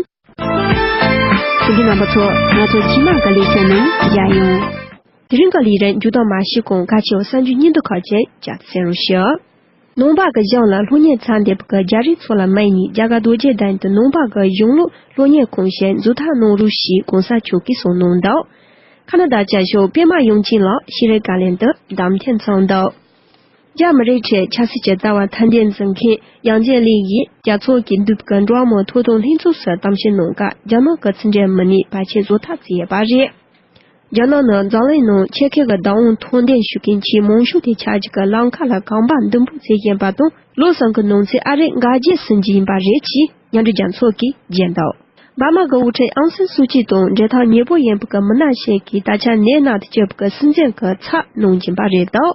ཐུགས་རྗེ་རྣམ་པ་ཚོ། ང་ཚོ་རྗེས་མ་གི་ལེ་ཚན་ནང་མཇལ་ཡོང་། དེ་རིང་གི་ལས་རིམ་མཇུག་སྡོམ་མ་བྱས་གོང་གལ་ཆེ་བ་གསར་འགྱུར་སྙིང་བསྡུས་ཁག་ཅིག་བཅར་གསན་རོགས་ཞུ། ནང་པ་གི་གཞུང་ལ་སློབ་གཉེར་ཚར་འདས་པ་གི་རྒྱ་རིགས་ཚོ་ལ་དམིགས་ནས། རྒྱ་གར་རྡོ་རྗེ་གདན་དུ་ནང་པ་གི་གཞུང་ལུགས་སློབ་གཉེར་ཁང་ཞིག་འཛུགས་ཐབས་གནང་རོགས་ཞེས་གོང་ས་མཆོག་གིས་གསུངས་གནང་འདུག་ཁ་ན་ཌ་རྒྱལ་ཤོག་པད་མ་དབྱངས་ཅན་ལགས་ཤེས་རིག་བཀའ་བློན་དུ་བདམས་ཐོན་ཚར་འདུག་རྒྱ་མི་རིགས་ཁྲོད་ཆབ་སྲིད་ཀྱི་ལྟ་བ་མཐུན་སྒྲིལ་འཛིན་མཁན་ཡང་རྒྱལ་གླིང་ཡིས་རྒྱལ་ཚོགས་ཀྱི་འདུས་པའི་འགྲོ་བ་མིའི་ཐོབ་ཐང་ལྷན་ཚོགས་སུ་གཏམ་བཤད་གནང་སྐབས། རྒྱ་ནག་གི་ཕྱི་འབྲེལ་མི་སྣས་བར་ཆད་བཟོ་ཐབས་བྱས་ཡོད་པ་རེད། རྒྱ་ནག་ནི་འཛམ་གླིང་ནང་ཆེད་མཁས་ཀྱི་བདག་དབང་དམ་འཛིན་ཞུ་མཁན་ཆེས་མང་ཤོས་དེ་ཆགས་རྒྱུ་གི་ལམ་ཁ་ལ་གོམ་པ་མདུན་སྤོ་བྱེད་བཞིན་པ་དང་། ལོ་གསུམ་གྱི་ནང་ཚུད་ཨ་རིར་འགའ་རྗེས་སུ་འཛིན་པ་རེད་ཅེས་མཉམ་འབྲེལ་རྒྱལ་ཚོགས་ཀྱིས་བརྗོད་འདུག་འབར་མ་གི་དབུ་ཁྲིད་ཨང་སན་སུའུ་ཅི་དང་འབྲེལ་ཐག་ཉེ་པོ་ཡིན་པའི་མི་སྣ་ཞིག་གིས་ད་ཆ་ནད་ནང་དུ་བཅུག་པའི་སྲིད་འཛིན་གྱི་ཚབ་གནང་བཞིན་པ་རེད་འདུག་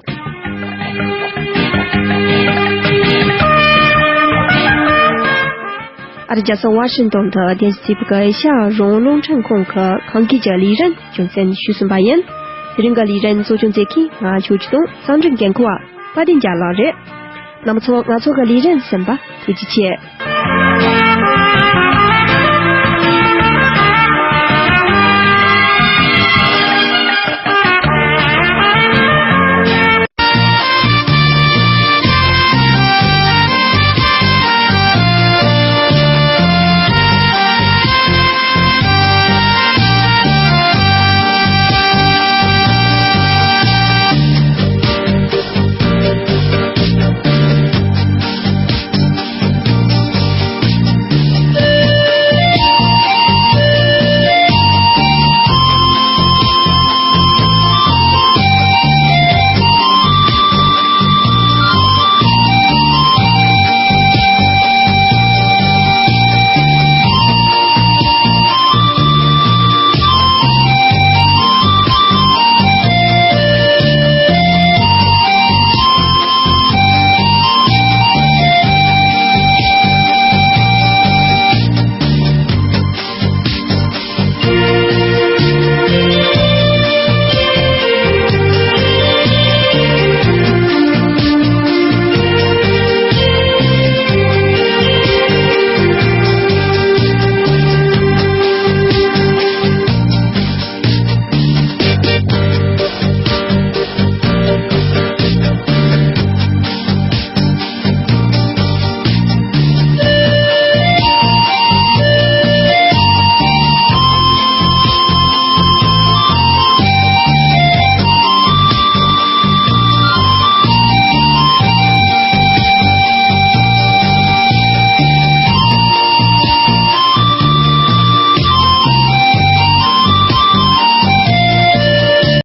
ཨ་རིའི་རྒྱལ་ས་ཝ་ཤིང་ཏོན་དུ་རྟེན་གཞི་བྱས་པའི་ཨེ་ཤ་ཡ་རང་དབང་རླུང་འཕྲིན་ཁང་གི་ཁམས་སྐད་ཀྱི་ལས་རིམ་རྒྱུན་འཛིན་ཞུས་ཟིན་པ་ཡིན། དེ་རིང་གི་ལས་རིམ་གཙོ་སྐྱོང་མཛད་མཁན་ང་ཆོས་ཀྱི་དང་གསང་འཕྲིན་འགན་འཁུར་བ་དཔལ་ལྡན་རྒྱལ་ལགས་རེད། རྣམ་པ་ཚོ། ང་ཚོ་གི་ལས་རིམ་གསན་པར་ཐུགས་རྗེ་ཆེ།